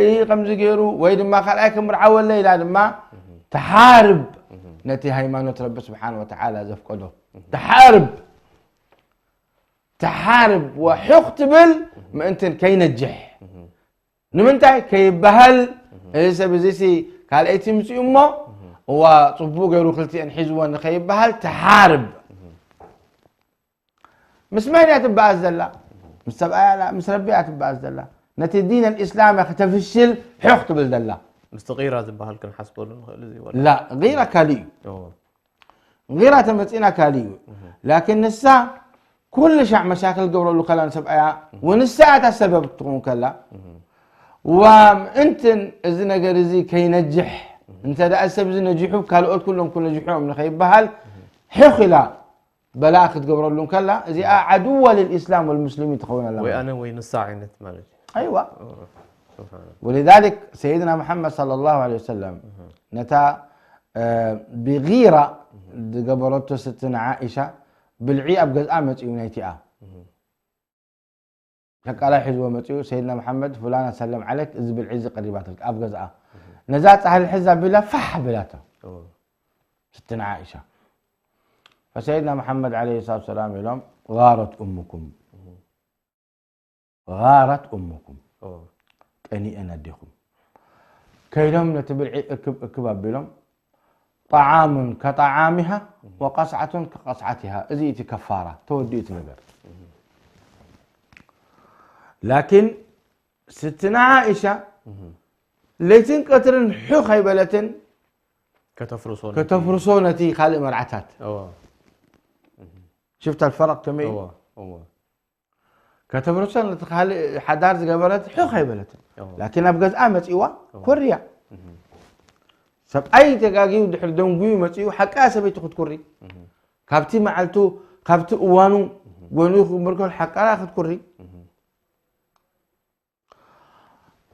ኢሂ ከምዚ ገይሩ፣ ወይ ድማ ካልኣይ ክምርዓወለይ ኢላ ድማ ትሓርብ። ነቲ ሃይማኖት ረቢ ስብሓን ወተዓላ ዘፍቀዶ ትሓርብ። ትሓርብ ወሑኽ ትብል ምእንትን ከይነጅሕ። ንምንታይ ከይበሃል፣ እዚ ሰብ እዚ ሲ ካልኣይቲ ምጽኡ እሞ፣ እዋ ጽቡቕ ገይሩ ክልቲኤን ሒዝወን ንኸይበሃል ትሓርብ። ምስ መን እያ ትበኣስ ዘላ? ምስ ሰብኣያ ላ፣ ምስ ረቢ እያ ትበኣስ ዘላ። ነቲ ዲን ኣልእስላም እያ ከተፍሽል ሕኽ ትብል ዘላ። ምስቲ ቂራ ዝበሃል ክንሓስበሉ ንኽእል እዚ ወላ? ላ፣ ጊራ ካልእ እዩ። ጊራ ተመጺና ካልእ እዩ። ላኪን ንሳ ኩሉ ሻዕ መሻክል ገብረሉ ከላ ንሰብኣያ፣ ወንሳ እታ ሰበብ ትኸውን ከላ፣ ወምእንትን እዚ ነገር እዚ ከይነጅሕ፣ እንተ ደኣ ሰብ እዚ ነጂሑ፣ ካልኦት ኩሎም ክነጅሑ እዮም ንኸይበሃል፣ ሕኽ ኢላ በላእ ክትገብረሉ ከላ፣ እዚኣ ዓድዋ ልልእስላም ወልሙስሊሚን ትኸውን ኣላ ወይ ማለት ኣነ ወይ ንሳ ዓይነት ማለት እዩ። ኣይዋ። ሱብሓን ኣላህ። ወሊዛሊክ ሰይድና መሓመድ ሰለላሁ ዐለይሂ ወሰለም ነታ፣ እ፣ ብጊራ ዝገበረቶ ስትና ዓኢሻ ብልዒ ኣብ ገዝኣ መጺኡ ናይቲኣ። ሸቃላይ ሒዝዎ መጺኡ፣ ሰይድና መሓመድ፣ ፍላና ሰለም ዓለይክ፣ እዚ ብልዒ እዚ ቀሪባትልካ፣ ኣብ ገዝኣ። ነዛ ጻሕሊ ሕዛ ቢላ ፋሕ ኣቢላታ። ስትና ዓኢሻ። ፈሰይድና መሓመድ ዓለይሂ ሰላቱ ወሰላም ኢሎም፣ "ጋረት እሙኩም። ጋረት እሙኩም። ቀኒኤን ኣዴኹም." ከይዶም ነቲ ብልዒ እክብ እክብ ኣቢሎም፣ "ጠዓሙን ከጠዓሚሃ ወቀስዓቱን ከቀስዓቲሃ." እዚ እቲ ከፋራ፣ ተወዲኡ እቲ ነገር። ላኪን ስትና ዓኢሻ ለይትን ቀትርን ሑኽ ኣይበለትን ከተፍርሶ ነቲ ከተፍርሶ ነቲ ካልእ መርዓታት። እወ። ሽፍታ ልፈረቕ ከመይ እዩ? እወ፣ እወ። ከተፍርሶ ነቲ ካልእ ሓዳር ዝገበረት ሑኽ ኣይበለትን። እወ። ላኪን ኣብ ገዝኣ መጺዋ እወ። ኮርያ። እህ። ሰብኣይ ተጋግዩ ድሕሪ ደንጉዩ መጺኡ ሓቃ ሰበይቲ ክትኩሪ። እህ። ካብቲ መዓልቱ፣ ካብቲ እዋኑ እህ። ጎኑ ክምርከል ሓቃ ክትኩሪ። እህ።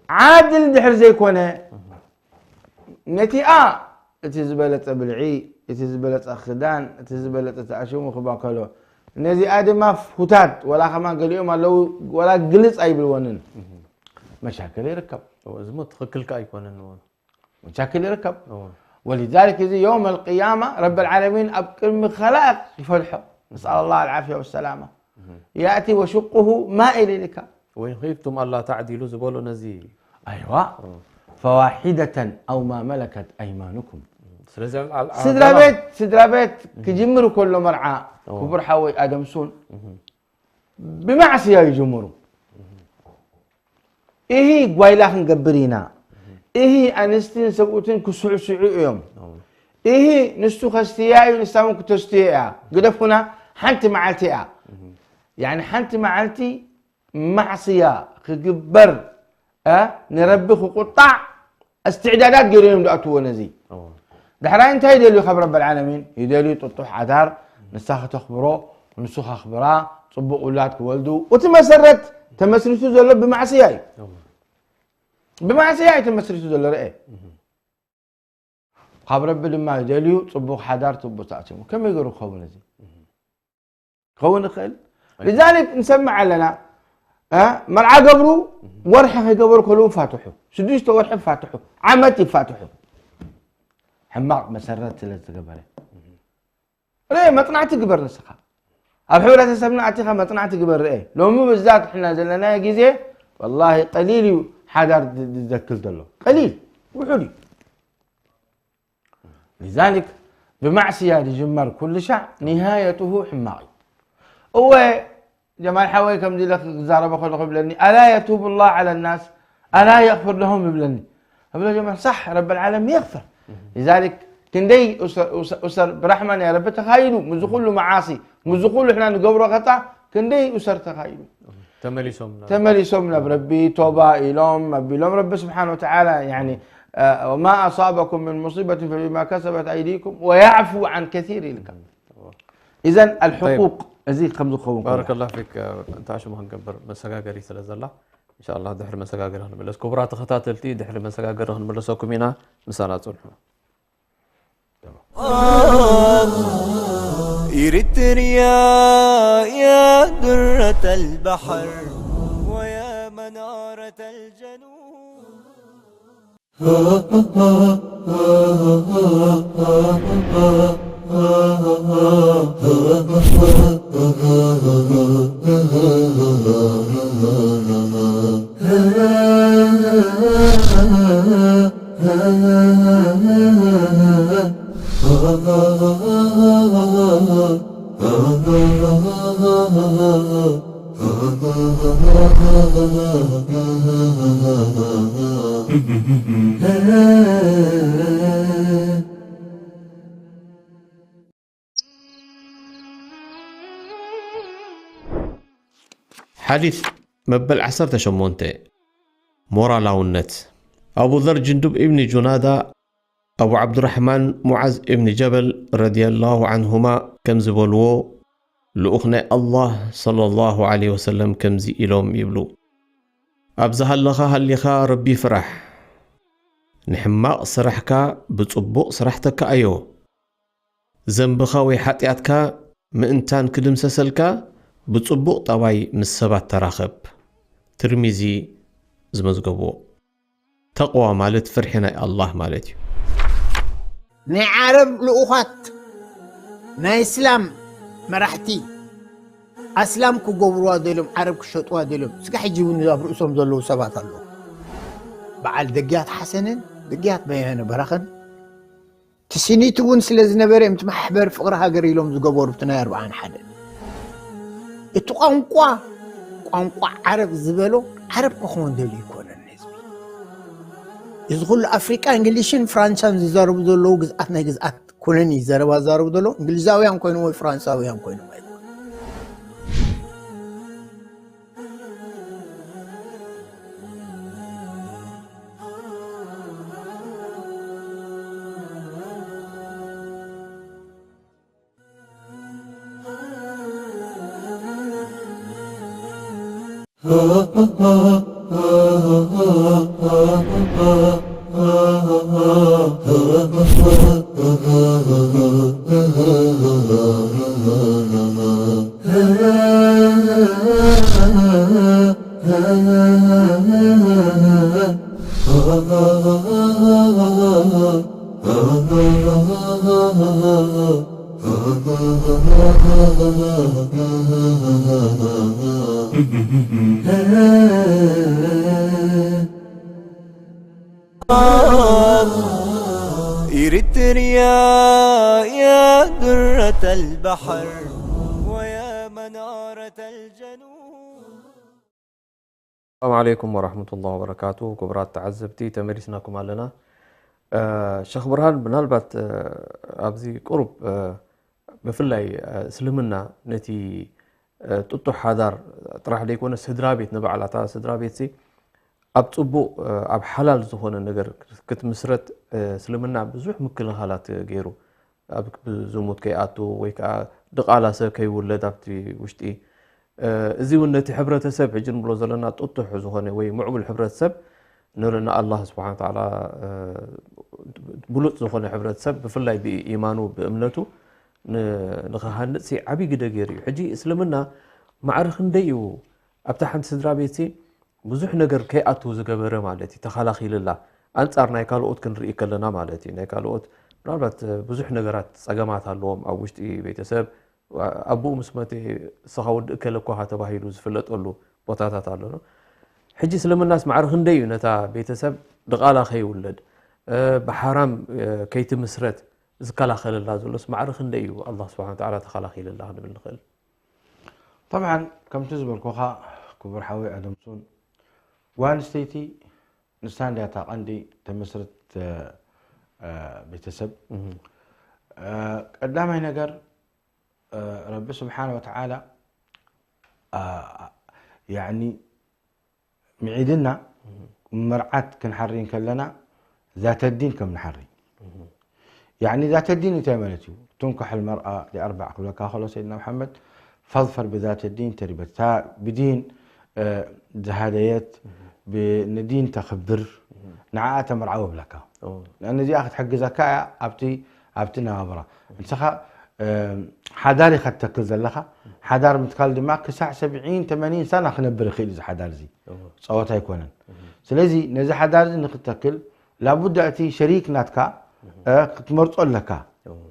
ዓድል ድሕር ዘይኮነ፣ ነቲኣ እቲ ዝበለጸ ብልዒ፣ እቲ ዝበለጸ ክዳን፣ እቲ ዝበለጸ ተኣሽሙ ክባከሎ፣ ነዚኣ ድማ ፍታድ፣ ወላ ከማን ገሊኦም ኣለዉ፣ ወላ ግልጽ ኣይብልወንን። መሻክል ይርከብ። እዎ፣ እዚ እሞ ትኽክል ከኣ ኣይኮነን። እዎ። መሻክል ይርከብ። እዎ። ወሊዛሊክ እዚ የውም ኣልቅያማ ረቢ ልዓለሚን ኣብ ቅድሚ ኸላእቅ ይፈልሖ። ነስኣል ላህ ኣልዓፍያ ወሰላማ። እህ። ያእቲ ወሽቁሁ ማኢል ኢልካ። ወኢን ኺፍቱም ኣላ ተዕዲሉ ዝበሎ ነዚ እዩ። ኣይዋ። እዎ። ፈዋሒደተን ኣው ማ መለከት ኣይማኑኩም። ስለዚ ኣብ፣ ኣብ፣ ኣብ ስድራ ገና ቤት፣ ስድራ ቤት እህ። ክጅምር ከሎ መርዓ፣ እዎ። ክቡር ሓወይ ኣደም ሱን፣ እህ። ብማዕስያ ይጅምሩ። እሂ ጓይላ ክንገብር ኢና፣ እሂ ኣንስትን ሰብኡትን ክስዕስዑ እዮም፣ እሂ ንሱ ከስትያ እዩ፣ ንሳ እውን ክተስትዮ እያ፣ ግደፉና፣ ሓንቲ መዓልቲ እያ። ያኒ ሓንቲ መዓልቲ ማዕስያ ክግበር፣ እ፣ ንረቢ ክቁጣዕ እስትዕዳዳት ገይሮም እዮም ዝኣትዎ ነዚ። እዎ። ዳሕራይ እንታይ ይደልዩ ካብ ረብ ልዓለሚን? ይደልዩ ጥጡሕ ሓዳር፣ ንሳ ከተኽብሮ፣ ንሱ ከኽብራ፣ ጽቡቕ ውላድ ክወልዱ። እቲ መሰረት ተመስሪቱ ዘሎ ብማዕስያ እዩ። እዎ። ብማዕስያ እዩ ተመስሪቱ ዘሎ፣ ርአ። እህ። ካብ ረቢ ድማ ይደልዩ ጽቡቕ ሓዳር፣ ጽቡቕ ተኣሲሙ። ከመይ ገይሩ ክኸውን እዚ? እህ። ክኸውን ይኽእል። ኣይ- ልዛሊክ ንሰምዕ ኣለና፣ እ፣ መርዓ ገብሩ፣ ወርሒ ከይገበሩ ከለዉ ፋትሑ፣ ሽዱሽተ ወርሒ ፋትሑ፣ ዓመት ይፋትሑ። ሕማቕ መሰረት ስለ ዝተገበረ። ርአ፣ መጽናዕቲ ግበር ንስኻ። ኣብ ሕብረተሰብና ኣቲኻ መጽናዕቲ ግበር፣ ርአ። ሎሚ ብዛት ሕና ዘለና ግዜ፣ ወላሂ ቀሊል እዩ ሓዳር ዝ-፣ ዝዘክል ዘሎ። ቀሊል። ውሑድ እዩ። لذلك ብማዕስያ ዝጅመር ኩሉ ሻዕ ኒሃየትሁ ሕማቕ እዩ። እወ ጀማል ሓወይ ከምዚ ኢለ ክዛረበ ከለኹ ይብለኒ ኣላ የቱቡ ላህ ዓላ ናስ ኣላ የቕፍር ለሁም ይብለኒ። እብሎ ጀማል ሳሕ ረብ ልዓለም የቕፍር። لذلك ክንደይ ኡሰር ብራሕማ ናይ ረቢ ተኻይዱ ምስዚ ኩሉ መዓሲ ምስዚ ኩሉ ሕና ንገብሮ ኸጣ ክንደይ ኡሰር ተኻይዱ ተመሊሶም ናብ ተመሊሶም ናብ ረቢ ቶባ ኢሎም ኣቢሎም ረቢ ስብሓን ወተዓላ ያኒ وما أصابكم من مصيبة فبما كسبت أيديكم ويعفو عن كثير ኢልካ إذن الحقوق እዚ ከም ዝኸውን ከሎ ባረከላ ፊክ። እንታይ ሽሙ ክንገብር መሰጋገሪ ስለ ዘላ እንሻላ ድሕሪ መሰጋገሪ ክንምለስ። ክቡራት ተኸታተልቲ ድሕሪ መሰጋገሪ ክንምለሰኩም ኢና። ምሳና ፅንሑ። إريتريا يا درة البحر ويا منارة الجنوب. ሓዲት መበል ዓሰርተ ሸሞንተ ሞራላውነት። ኣቡ ዘር ጅንዱብ ኢብኒ ጁናዳ ኣቡ ዓብዱራሕማን ሙዓዝ ኢብኒ ጀበል ረዲየላሁ ዓንሁማ ከምዚ በልዎ፣ ልኡኽ ናይ ኣላህ ሰለላሁ ዓለይሂ ወሰለም ከምዚ ኢሎም ይብሉ፣ ኣብ ዝሃለኻ ሃሊኻ ረቢ ፍራሕ፣ ንሕማቕ ስራሕካ ብጽቡቕ ስራሕ ተካኣዮ። ዘንብኻ ወይ ሓጢኣትካ ምእንታን ክድምሰሰልካ ብጽቡቕ ጠባይ ምስ ሰባት ተራኸብ። ትርሚዚ ዝመዝገብዎ። ተቕዋ ማለት ፍርሒ ናይ ኣላህ ማለት እዩ። ናይ ዓረብ ልኡኻት ናይ እስላም መራሕቲ ኣስላም ክገብርዋ ደልዮም ዓረብ ክሸጥዋ ደልዮም ስጋ ሕጂ እውን ኣብ ርእሶም ዘለዉ ሰባት ኣለዉ። በዓል ደግያት ሓሰንን ደግያት በየነ በራኸን ትስኒት እውን ስለ ዝነበረ እዮም እቲ ማሕበር ፍቕሪ ሃገር ኢሎም ዝገበሩ እቲ ናይ ኣርብዓን ሓደ እቲ ቋንቋ ቋንቋ ዓረብ ዝበሎ ዓረብ ክኸውን ደልዩ ይኮነን ህዝቢ እዚ ኩሉ ኣፍሪቃ እንግሊሽን ፍራንሳን ዝዛረቡ ዘለዉ ግዝኣት ናይ ግዝኣት ኮሎኒ ዘረባ ዝዛረቡ ዘለዉ እንግሊዛውያን ኮይኖም ወይ ፍራንሳውያን ኮይኖም ኣይኮኑ إريتريا يا درة البحر ويا منارة الجنوب. ሰላም ዓለይኩም ወራህመቱላሂ ወበረካቱ። ክቡራት ተዓዘብቲ ተመሊስናኩም ኣለና። ሸኽ ብርሃን ምናልባት ኣብዚ ቁሩብ ብፍላይ እስልምና ነቲ ጥጡሕ ሓዳር ጥራሕ ዘይኮነ ስድራ ቤት ንባዕላታ ስድራ ቤት ኣብ ፅቡቕ ኣብ ሓላል ዝኾነ ነገር ክትምስረት እስልምና ብዙሕ ምክልኻላት ገይሩ ኣብ ዝሙት ከይኣቱ ወይ ከዓ ድቓላ ሰብ ከይውለድ ኣብቲ ውሽጢ እዚ እውን ነቲ ሕብረተሰብ ሕጂ ንብሎ ዘለና ጥጡሕ ዝኾነ ወይ ምዕቡል ሕብረተሰብ ንኣላህ ስብሓን ተዓላ ብሉፅ ዝኾነ ሕብረተሰብ ብፍላይ ብኢማኑ ብእምነቱ ንክሃንፅ ዓብይ ግደ ገይሩ እዩ። ሕጂ እስልምና ማዕረ ክንደይ እዩ ኣብታ ሓንቲ ስድራ ቤት ብዙሕ ነገር ከይኣቱ ዝገበረ ማለት እዩ። ተኸላኺልላ ኣንፃር ናይ ካልኦት ክንርኢ ከለና ማለት እዩ። ናይ ካልኦት ምናልባት ብዙሕ ነገራት ፀገማት ኣለዎም ኣብ ውሽጢ ቤተሰብ ኣቦኡ ምስ መተ እስኻ ወዲ እከለ እኳ ተባሂሉ ዝፍለጠሉ ቦታታት ኣሎ። ሕጂ እስልምናስ ማዕረ ክንደይ እዩ ነታ ቤተሰብ ድቓላ ከይውለድ ብሓራም ከይትምስረት ዝከላኸለላ ዘሎስ ማዕረ ክንደይ እዩ ኣላህ ስብሓን ወተዓላ ተኸላኺልላ ክንብል ንኽእል? ጠብዓን ከምቲ ዝበልኩኻ ክቡር ሓወይ ኣደምሱን፣ ጓል ኣንስተይቲ ንሳ እንድያ እታ ቀንዲ ተመስርት ቤተሰብ። ቀዳማይ ነገር ረቢ ስብሓን ወተዓላ ያኒ ምዒድና መርዓት ክንሓሪ እንከለና ዛተ ዲን ከም ንሓሪ። ያኒ ዛተ ዲን እንታይ ማለት እዩ? ቱንካሕ ልመርኣ ሊኣርባዕ ክብለካ ከሎ ሰይድና መሓመድ ፈዝፈር ብዛተ ዲን ተሪበት። እታ ብዲን ዝሃደየት ንዲን ተኽብር ንዓኣ ተመርዓው ብለካ። ንዚኣ ክትሕግዘካ እያ ኣብቲ ኣብቲ ናብራ። ንስኻ ሓዳር ኢኻ ትተክል ዘለኻ። ሓዳር ምትካል ድማ ክሳዕ ሰብዒን ተመኒን ሳና ክነብር ይኽእል እዩ። ሓዳር እዚ ፀወታ ኣይኮነን። ስለዚ ነዚ ሓዳር እዚ ንክተክል ላቡዳ እቲ ሸሪክ ናትካ ክትመርፆ ኣለካ።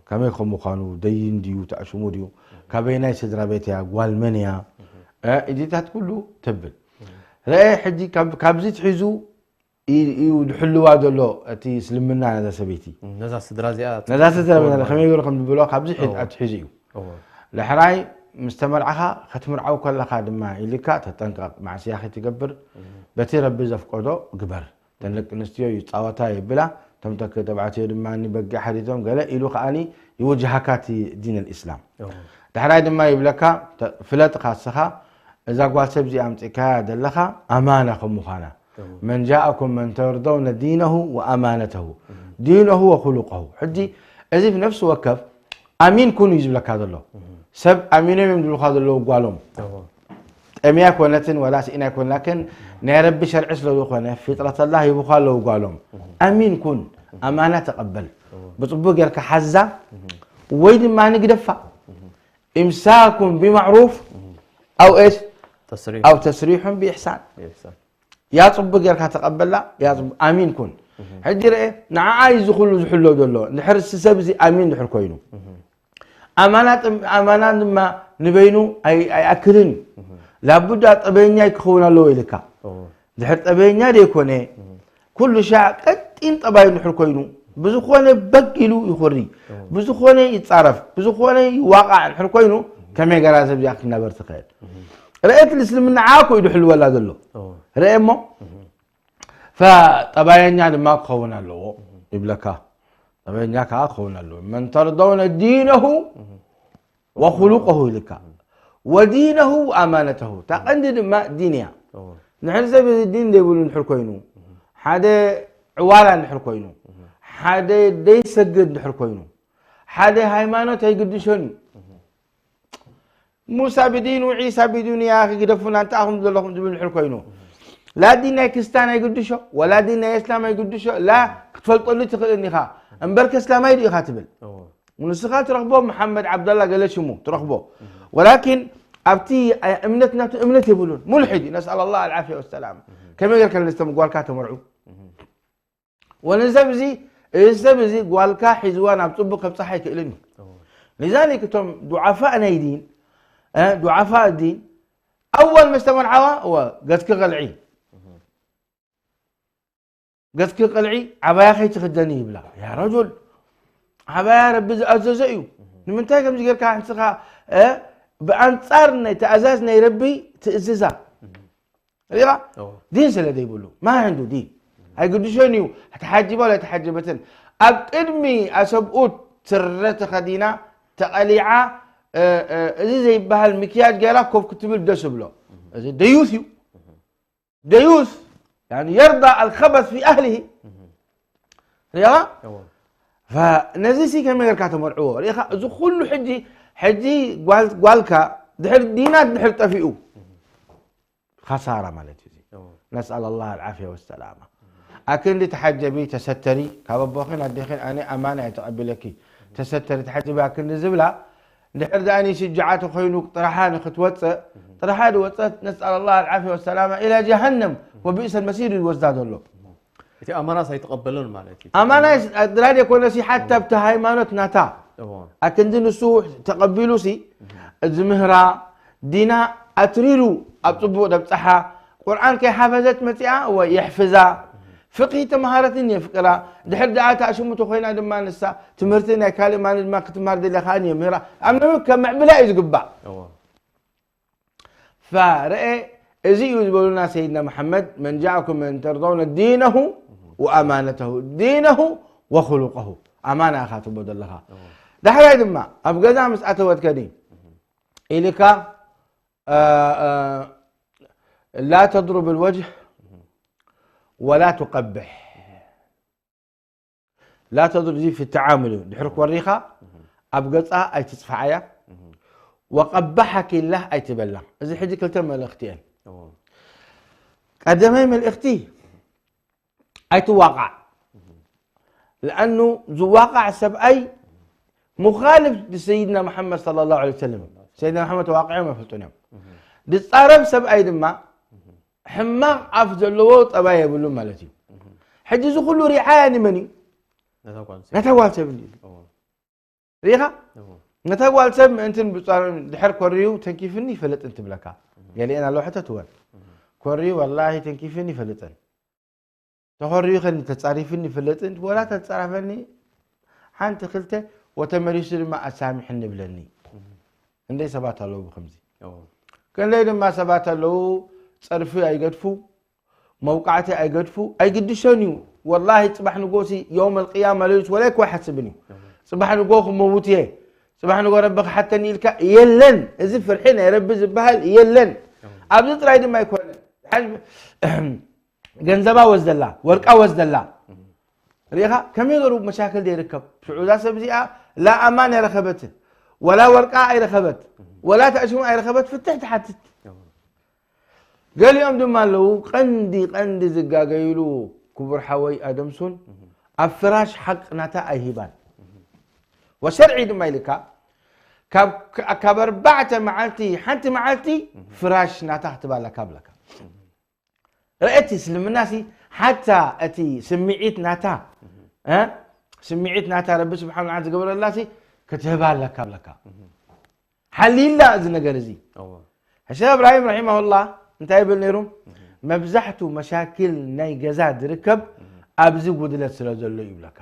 ከመይ ከም ምዃኑ ደይን ድዩ ተኣሽሙ ድዩ ካበይናይ ስድራ ቤት እያ ጓል መን እያ እዚታት ኩሉ ተብል። ረአ ሕጂ ካብዚ ትሒዙ እዩ ድሕልዋ ዘሎ እቲ እስልምና ነዛ ሰበይቲ ነዛ ስድራ እዚኣ ነዛ ስድራ ቤት ከመይ ገይሩ ከም ዝበሎ ካብዚ ኣትሒዙ እዩ። ዳሕራይ ምስ ተመርዓኻ ክትምርዓው ከለኻ ድማ ኢልካ ተጠንቀቕ፣ ማዕስያ ከይትገብር በቲ ረቢ ዘፍቀዶ ግበር። እተን ደቂ ኣንስትዮ ይፃወታ ይብላ፣ እቶም ደቂ ተባዕትዮ ድማ በጊዕ ሓቲቶም ገለ ኢሉ ከዓኒ ይውጅሃካ እቲ ዲን ኣልእስላም። ዳሕራይ ድማ ይብለካ ፍለጥ ካስኻ እዛ ጓል ሰብ እዚኣ ኣምፂእካያ ዘለኻ ኣማና ከም ምዃና መን ጃእኩም መን ተርደውነ ዲነሁ ወኣማነተሁ ዲነሁ ወኹሉቀሁ። ሕጂ እዚ ብነፍሲ ወከፍ ኣሚን ኩኑ እዩ ዝብለካ ዘሎ። ሰብ ኣሚኖም እዮም ዝብሉካ ዘለዉ ጓሎም። ጠምያ ኣይኮነትን ዋላ ስኢና ኣይኮንላክን ናይ ረቢ ሸርዒ ስለ ዝኾነ ፊጥረት ኣላህ ሂቡካ ኣለዉ ጓሎም። ኣሚን ኩን፣ ኣማና ተቐበል፣ ብፅቡቅ ጌርካ ሓዛ ወይ ድማ ንግደፋ። ኢምሳኩም ቢማዕሩፍ ኣው ኤስ ተስሪሕ ኣው ተስሪሑን ብኢሕሳን። ይሕሳን። ያ ፅቡቅ ጌርካ ተቐበላ፣ ያ ፅቡቅ ኣሚን ኩን። ሕጂ ርአ ንዓኣ እዩ እዚ ኩሉ ዝሕሎ ዘሎ። እንድሕር እዚ ሰብ እዚ ኣሚን እንድሕር ኮይኑ ኣማና ጥም- ኣማና ድማ ንበይኑ ኣይ- ኣይኣክልን እዩ። ላቡዳ ጠበኛ ክኸውን ኣለዎ ኢልካ። ድሕር ጠበኛ ደይኮነ ኩሉ ሻዕ ቀጢን ጠባይ እንድሕር ኮይኑ ብዝኾነ በግ ኢሉ ይኹሪ፣ ብዝኾነ ይፃረፍ፣ ብዝኾነ ይዋቃዕ እንድሕር ኮይኑ ከመይ ገራ ሰብ እዚኣ ክትናበር ትኽእል? ርአየት ልእስልምና ዓኮ እዩ ድሕልወላ ዘሎ። ርአ እሞ ጠባየኛ ድማ ክኸውን ኣለዎ ይብለካ። ጠባየኛ ከዓ ክኸውን ኣለዎ። መን ተርደውነ ዲነሁ ወኹሉቀሁ ኢልካ ወዲነሁ ኣማነተሁ። እታ ቀንዲ ድማ ዲን እያ። ንሕር ሰብ እዚ ዲን ዘይብሉ እንድሕር ኮይኑ፣ ሓደ ዕዋላ እንድሕር ኮይኑ፣ ሓደ ደይሰግድ እንድሕር ኮይኑ፣ ሓደ ሃይማኖት ኣይግድሾን እዩ። ሙሳ ብዲኑ ዒሳ ብዲኑ ያ ክግደፉና እንታይ ኢኹም ዘለኹም ዝብል እንድሕር ኮይኑ፣ ላ ዲን ናይ ክርስታን ኣይግድሾ ወላ ዲን ናይ እስላም ኣይግድሾ። ላ ክትፈልጠሉ ትኽእልን ኢኻ እምበር ከስላማይ ዶ ኢኻ ትብል። ንስኻ ትረኽቦ መሓመድ ዓብደላ ገለ ሽሙ ትረኽቦ ወላኪን ኣብቲ እምነት ናቱ እምነት የብሉን። ሙልሒድ እዩ ነስኣል ኣላህ ኣልዓፍያ ወሰላም። ከመይ ጌርካ ነስተም ጓልካ ተመርዑ? ወንዘብ እዚ እዚ ሰብ እዚ ጓልካ ሒዝዋ ናብ ፅቡቅ ከብፅሓ ኣይክእልን እዩ። ሊዛሊክ እቶም ዱዓፋእ ናይ ዲን እ ዱዓፋእ ዲን ኣወል መስተመርዓዋ እወ ገትኪ ቅልዒ ገትኪ ቅልዒ ዓባያ ከይትኽደኒ ይብላ። ያ ረጁል ዓባያ ረቢ ዝኣዘዘ እዩ። ንምንታይ ከምዚ ጌርካ ንስኻ እ ብኣንፃር ናይ ትእዛዝ ናይ ረቢ ትእዝዛ ሪኻ ዲን ስለ ዘይብሉ ማን عنده ዲን ኣይግድሾን እዩ። ተሓጅባ ወላ ተሓጀበትን ኣብ ቅድሚ ኣሰብኡት ስረ ተኸዲና ተቐሊዓ እዚ ዘይበሃል ምክያጅ ገይራ ኮፍ ክትብል ደስ ብሎ። እዚ ደዩስ እዩ። ደዩስ የርዳ ኣልከበስ ፊ ኣህሊሂ ሪኻ ነዚ ሲ ከመይ ጌርካ ተመርዕዎ ሪኻ። እዚ ኩሉ ሕጂ ሕጂ ጓልካ ድሕር ዲና ድሕር ጠፊኡ ኸሳራ ማለት እዩ። ነስኣል ኣላህ ኣልዓፍያ ወሰላማ። ኣክንዲ ተሓጀቢ ተሰተሪ ካብ ኣቦኺን ኣዴኺን ኣነ ኣማና እየ ተቐቢለኪ ተሰተሪ ተሓጀቢ ኣክንዲ ዝብላ እንድሕር ደኣ ሽጃዓ ተኾይኑ ጥራሓ ንክትወፅእ ጥራሓ ዝወፀት ነስኣል ኣላህ ኣልዓፍያ ወሰላማ ኢላ ጀሃነም ወቢእሰ ልመሲር እዩ ዝወስዳ ዘሎ። እቲ ኣማናስ ኣይተቐበሎን ማለት እዩ። ኣማናስ ድራድ የኮነሲ ሓታ ኣብቲ ሃይማኖት ናታ ኣክንዲ ንሱ ተቐቢሉሲ ዝምህራ ዲና ኣትሪሩ ኣብ ፅቡቕ ደብፅሓ ቁርኣን ከይሓፈዘት መፂኣ ወይ የሕፍዛ ፍቅሂ ተምሃረትን የፍቅራ። ድሕር ደኣ እታ ኣሽሙቶ ኮይና ድማ ንሳ ትምህርቲ ናይ ካልእ ማን ድማ ክትምሃር ደልያ ከኣ የምህራ። ኣብ ነብብ ከምዕብላ እዩ ዝግባእ። ፈርአ እዚ እዩ ዝበሉና ሰይድና መሓመድ፣ መን ጃእኩም መን ተርضون ዲነሁ ወኣማነተሁ፣ ዲነሁ ወኹሉቀሁ። ኣማና ኢኻ ትቦ ዘለኻ። ዳሕራይ ድማ ኣብ ገዛ ምስ ኣተወት ከዲ ኢልካ لا تضرب الوجه ولا تقبح. لا تضرب، እዚ في التعامل እዩ። ድሕሪ ኮሪኻ ኣብ ገጻ ኣይትጽፍዓያ። وقبحك الله ኣይትበላ። እዚ ሕጂ ክልተ መልእኽቲ እየን። ቀደማይ መልእኽቲ ኣይትዋቃዕ። ለኣኑ ዝዋቃዕ ሰብኣይ ሙኻልፍ ንሰይድና መሓመድ صلى الله عليه وسلم። ሰይድና መሓመድ ተዋቂዖም ኣይፈልጡን እዮም። ዝጻረፍ ሰብኣይ ድማ ሕማቕ ኣፍ ዘለዎ ጠባይ የብሉን ማለት እዩ። ሕጂ እዚ ኩሉ ሪዓያ ንመን እዩ? ነታ ጓል ኣንስተይቲ። ነታ ጓል ሰብ እዩ። ሪኢኻ? ነታ ጓል ሰብ ምእንትን ብጻሩን ድሕር ኮርዩ ተንኪፍኒ ይፈልጥን ትብለካ። ገሊአን ኣለዋ ሕቶ ትወን። ኮርዩ ወላሂ ተንኪፍኒ ይፈልጥን። ተኾርዩ ከኒ ተጻሪፍኒ ይፈልጥን፣ ወላ ተጻረፈኒ ሓንቲ ክልተ ወተመሊሱ ድማ ኣሳሚሕኒ ይብለኒ። ክንደይ ሰባት ኣለዉ ብኸምዚ። ክንደይ ድማ ሰባት ኣለዉ ጸርፊ ኣይገድፉ፣ መውቃዕቲ ኣይገድፉ፣ ኣይግድሾን እዩ። ወላሂ ጽባሕ ንጎሲ የውም ኣልቅያማ ለይሉስ ወላ እኮ ኣይሓስብን እዩ። ጽባሕ ንጎ ክመውት እየ፣ ጽባሕ ንጎ ረቢ ክሓተኒ ኢልካ የለን። እዚ ፍርሒ ናይ ረቢ ዝበሃል የለን። ኣብዚ ጥራይ ድማ ኣይኮነን። ሓ- ገንዘባ ወስደላ፣ ወርቃ ወስደላ። ሪኢኻ ከመይ ገሩ መሻክል ዘይርከብ? ሽዑ እዛ ሰብ እዚኣ ላ ኣማን ኣይረኸበትን፣ ወላ ወርቃ ኣይረኸበት፣ ወላ ተእሽሙ ኣይረኸበት፣ ፍትሕ ትሓትት። ገሊኦም ድማ ኣለዉ ቀንዲ ቀንዲ ዝጋገይሉ ክቡር ሓወይ ኣደምሱን ኣብ ፍራሽ ሓቅ ናታ ኣይሂባን። ወሸርዒ ድማ ኢልካ ካብ ካብ ኣርባዕተ መዓልቲ ሓንቲ መዓልቲ ፍራሽ ናታ ክትባለካ ብለካ። ርእቲ እስልምናሲ ሓታ እቲ ስምዒት ናታ እ ስምዒት ናታ ረቢ ስብሓን ወተዓላ ዝገበረላሲ ክትህባ ኣለካ ብለካ። ሓሊላ እዚ ነገር እዚ። ሸኽ እብራሂም ረሒማሁላህ እንታይ ይብል ነይሩ? መብዛሕቱ መሻክል ናይ ገዛ ዝርከብ ኣብዚ ጉድለት ስለ ዘሎ ይብለካ።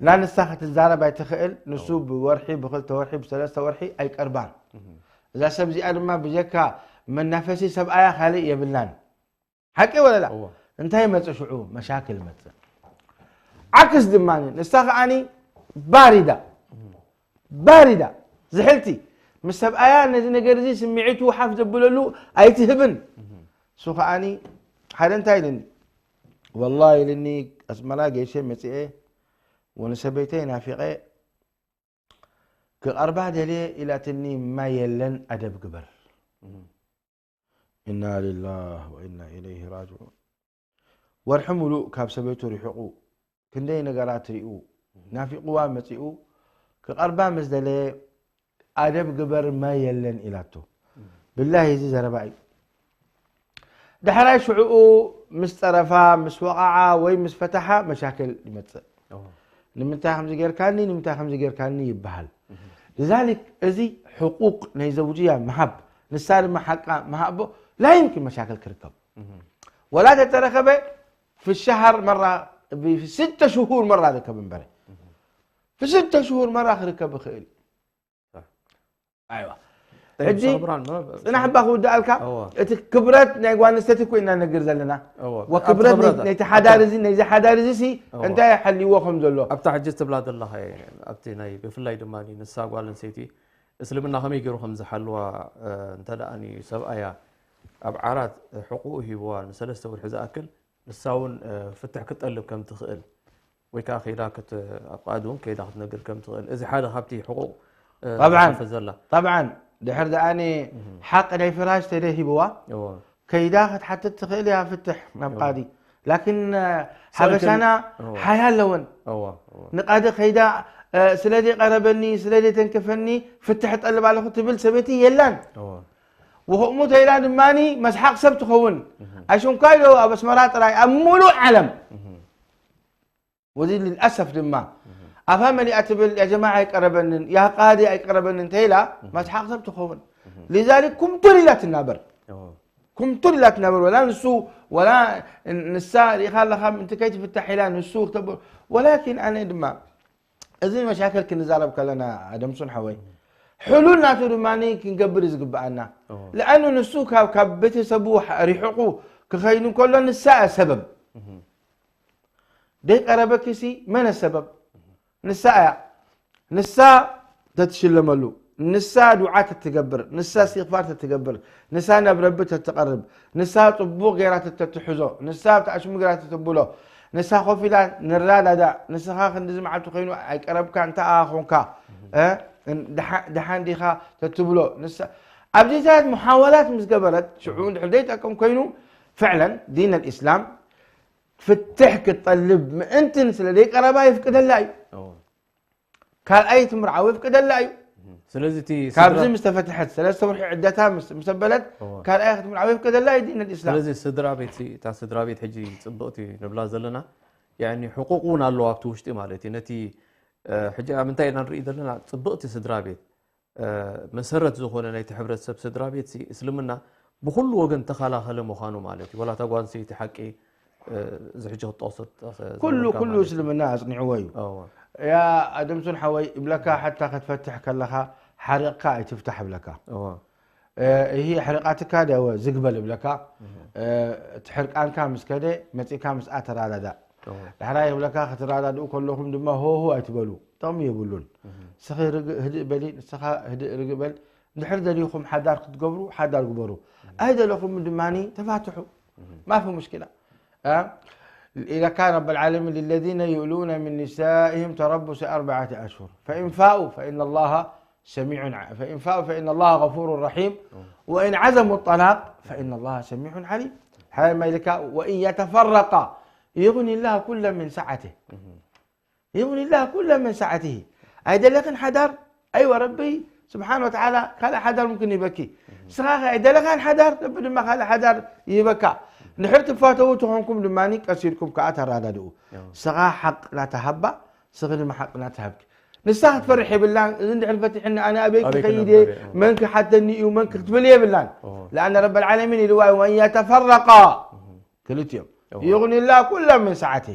ላ ንሳ ክትዛረብ ኣይትኽእል፣ ንሱ ብወርሒ፣ ብክልተ ወርሒ፣ ብሰለስተ ወርሒ ኣይቀርባን። እዛ ሰብ እዚኣ ድማ ብጀካ መናፈሲ ሰብኣያ ካልእ የብላን። ሓቂ ወለላ? እንታይ መጽእ ሽዑ? መሻክል መጽእ። ዓክስ ድማ ንሳ ከኣኒ ባሪዳ፣ ባሪዳ፣ ዝሕልቲ ምስ ሰብኣያ ነዚ ነገር እዚ ስምዒቱ ሓፍ ዘብለሉ ኣይትህብን። እሱ ከኣኒ ሓደ እንታይ ኢልኒ? ወላሂ ኢልኒ ኣስመራ ገይሸ መጽኤ ወንሰበይተይ ናፊቐ ክቐርባ ደልየ ኢላትኒ ማይ የለን ኣደብ ግበር። ኢና ሊላህ ወኢና ኢለይህ ራጅዑን። ወርሒ ሙሉእ ካብ ሰበይቱ ሪሕቑ ክንደይ ነገራት ሪኡ ናፊቕዋ መጺኡ ክቐርባ ምስ ደለየ ኣደብ ግበር ማይ የለን ኢላቶ። ብላሂ እዚ ዘረባ እዩ። ዳሕራይ ሽዕኡ ምስ ጸረፋ ምስ ወቓዓ ወይ ምስ ፈተሓ መሻክል ይመጽእ። ንምንታይ ከምዚ ጌርካኒ ንምንታይ ከምዚ ጌርካኒ ይበሃል። لذلك እዚ ሕቁቅ ናይ ዘውጅያ ምሃብ ንሳ ድማ ሓቃ ምሃቦ لا يمكن መሻክል ክርከብ ወላ ተተረኸበ في الشهر مرة في ست شهور مرة ርከብ እምበረ في ست شهور مرة ክርከብ ይኽእል። ኣይዋ ሕጂ ጽናሕ እባ ክውድኣልካ እቲ ክብረት ናይ ጓል ኣንስተይቲ እኮ ኢና ነግር ዘለና ወክብረት ናይቲ ሓዳር እዚ ናይዚ ሓዳር እዚ ሲ እንታይ ሓልይዎ ከም ዘሎ ኣብታ ሕጂ ትብላ ዘለኻ ኣብቲ ናይ ብፍላይ ድማ ንሳ ጓል ኣንስተይቲ እስልምና ከመይ ገይሩ ከም ዝሓልዋ እንተ ደኣ ሰብኣያ ኣብ ዓራት ሕቁኡ ሂብዋ ንሰለስተ ወርሒ ዝኣክል ንሳ እውን ፍትሕ ክትጠልብ ከም ትኽእል ወይ ከዓ ከይዳ ኣብ ቃዲ እውን ከይዳ ክትነግር ከም ትኽእል እዚ ሓደ ካብቲ ሕቁቕ ጠብዓን ዘላ ጠብዓን ድሕር ደኣኒ ሓቂ ናይ ፍራሽ ተደ ሂብዋ ከይዳ ክትሓትት ትኽእል እያ ፍትሕ ናብ ቃዲ ላኪን ሓበሻና ሓያ ኣለወን ንቃዲ ከይዳ ስለ ዘይቀረበኒ ስለ ዘይተንከፈኒ ፍትሕ ጠልብ ኣለኹ ትብል ሰበይቲ የላን ወኸምኡ ተይላ ድማ መስሓቕ ሰብ ትኸውን ኣሽንኳይ ዶ ኣብ ኣስመራ ጥራይ ኣብ ሙሉእ ዓለም ወዚ ልልኣሰፍ ድማ ኣፋ መሊኣ ትብል ያ ጀማዓ ኣይቀረበንን ያ ቃዲ ኣይቀረበንን ተይላ መስሓቕ ሰብ ትኸውን ሊዛሊክ ኩምቱር ኢላ ትናበር ኩምቱር ኢላ ትነብር፣ ወላ ንሱ፣ ወላ ንሳ ርኢኻ ኣለኻ፣ ምእንቲ ከይትፍታሕ ኢላ ንሱ ክተብ-፣ ወላኪን ኣነ ድማ፣ እዚ መሻክል ክንዛረብ ከለና፣ ኣደምሱን ሓወይ፣ ሕሉል ናቱ ድማ ክንገብር እዩ ዝግብኣና። እዎ። ለኣኑ ንሱ ካብ፣ ካብ ቤተሰቡ ሪሕቑ ክኸይድ እንከሎ፣ ንሳ እያ ሰበብ። እህ። ደይቀረበኪሲ መን ሰበብ? ንሳ እያ። ንሳ ተትሽለመሉ፣ ንሳ ዱዓ ተትገብር፣ ንሳ እስትግፋር ተትገብር፣ ንሳ ናብ ረቢ ተትቐርብ፣ ንሳ ጽቡቕ ገይራ ተትሕዞ፣ ንሳ ኣብቲ ኣሽሙ ገይራ ተትብሎ፣ ንሳ ኮፍ ኢላ ንረዳዳእ፣ ንስኻ ክንድዚ መዓልቲ ኮይኑ ኣይቀረብካ፣ እንታይ ኣኾንካ፣ እ፣ ደሓ-፣ ደሓን ዲኻ ተትብሎ፣ ንሳ ኣብዚታት ሙሓወላት ምስ ገበረት፣ ሽዑ እንድሕር ዘይጠቅም ኮይኑ፣ ፍዕለን ዲን ኣልኢስላም ፍትሕ ክትጠልብ ምእንትን ስለ ዘይቀረባ የፍቅደላ እዩ። እዎ። ካልኣይ ትምርዓው የፍቅደላ እዩ። ስለዚ እቲ ካብዚ ስድራ ምስ ተፈትሐት፣ ሰለስተ ወርሒ ዕደታ ምስ፣ ምስ ኣበለት፣ እዎ። ካልኣይ ክትምርዓው የፍቅደላ እዩ ዲን ኣልኢስላም። ስለዚ ስድራ ቤት ሲ-፣ እታ ስድራ ቤት ሕጂ ጽብቕቲ ንብላ ዘለና፣ ያኒ ሕቁቕ እውን ኣለዋ ኣብቲ ውሽጢ ማለት እዩ። ነቲ፣ እ፣ ሕጂ ኣብ ምንታይ ኢና ንርኢ ዘለና? ጽብቕቲ ስድራ ቤት፣ እ፣ መሰረት ዝኾነ ናይቲ ሕብረተሰብ ስድራ ቤት ሲ፣ እስልምና ብኹሉ ወገን ተኸላኸለ ምዃኑ ማለት እዩ። ወላ እታ ጓል ኣንስተይቲ ሓቂ፣ እ፣ እዚ ሕጂ ክትጠቕሶ፣ ክትጠቕሶ ኩሉ፣ ዝነበርካ ኩሉ ማለት እዩ። እስልምና ኣጽኒዕዎ እዩ። እዎ። ያ ኣደምሱን ሓወይ፣ እብለካ፣ ሓታ ክትፈትሕ ከለኻ ሓሪቕካ ኣይትፍታሕ እብለካ። እዎ። እ፣ ይሂ ኣሕሪቓትካ ድያ? እወ፣ ዝግበል እብለካ። እህ። እ፣ እቲ ሕርቃንካ ምስ ከደ፣ መጺእካ ምስኣ ተራዳዳእ። እዎ። ዳሕራይ እብለካ፣ ክትራዳድኡ ከለኹም ድማ ሆሆ ኣይትበሉ። ጥቕሚ የብሉን። እህ። ስኺ ርግ-፣ ህድእ በሊ፣ ንስኻ ህድእ ርግእ በል። እንድሕር ደሊኹም ሓዳር ክትገብሩ፣ ሓዳር ግበሩ። እህ። ኣይደለኹም ድማኒ ተፋትሑ። እህ። ማፊ ሙሽኪላ። እ? ኢለካ ረብ العالمين، للذين يؤلون من نسائهم تربص أربعة أشهر، فإن فاءوا فإن الله سميع ع-، فإن فاءوا فإن الله غفور رحيم، وإن عزموا الطلاق فإن الله سميع عليم. ሓይ ማይልካ، وإن يتفرقا يغن الله كلا من سعته. يغن الله كلا من سعته. ኣይደለኽን ሓዳር? ኣይወ፣ ረቢ ስብሓን ወተዓላ ካልእ ሓዳር ምምክን ይበኪ። ንስኻ ኸ ኣይደለኻን ሓዳር? ረቢ ድማ ካልእ ሓዳር ይህበካ። ንድሕር ትፋተዉ ተኾንኩም ድማ ቀስ ኢልኩም ከኣ ተራዳድኡ። እዎ። ንስኻ ሓቅ ናታ ሃባ፣ ንስኺ ድማ ሓቅ ናታ ሃብኪ። ንሳ ክትፈርሕ የብላን። እዚ እንድሕር ፈቲሕኒ ኣነ ኣበይ ኣበይ ክኸይድ ክነብር እየ? እየ? እዎ። መን ክሓተኒ እዩ? መን ክትብል የብላን። እዎ። ለኣነ ረብ ልዓለሚን ኢልዋ እዩ፣ "ወን የተፈረቃ" እዎ። ክልቲኦም። እዎ። "ዩግኒ ላህ ኩለን ምን ሰዓቲ፣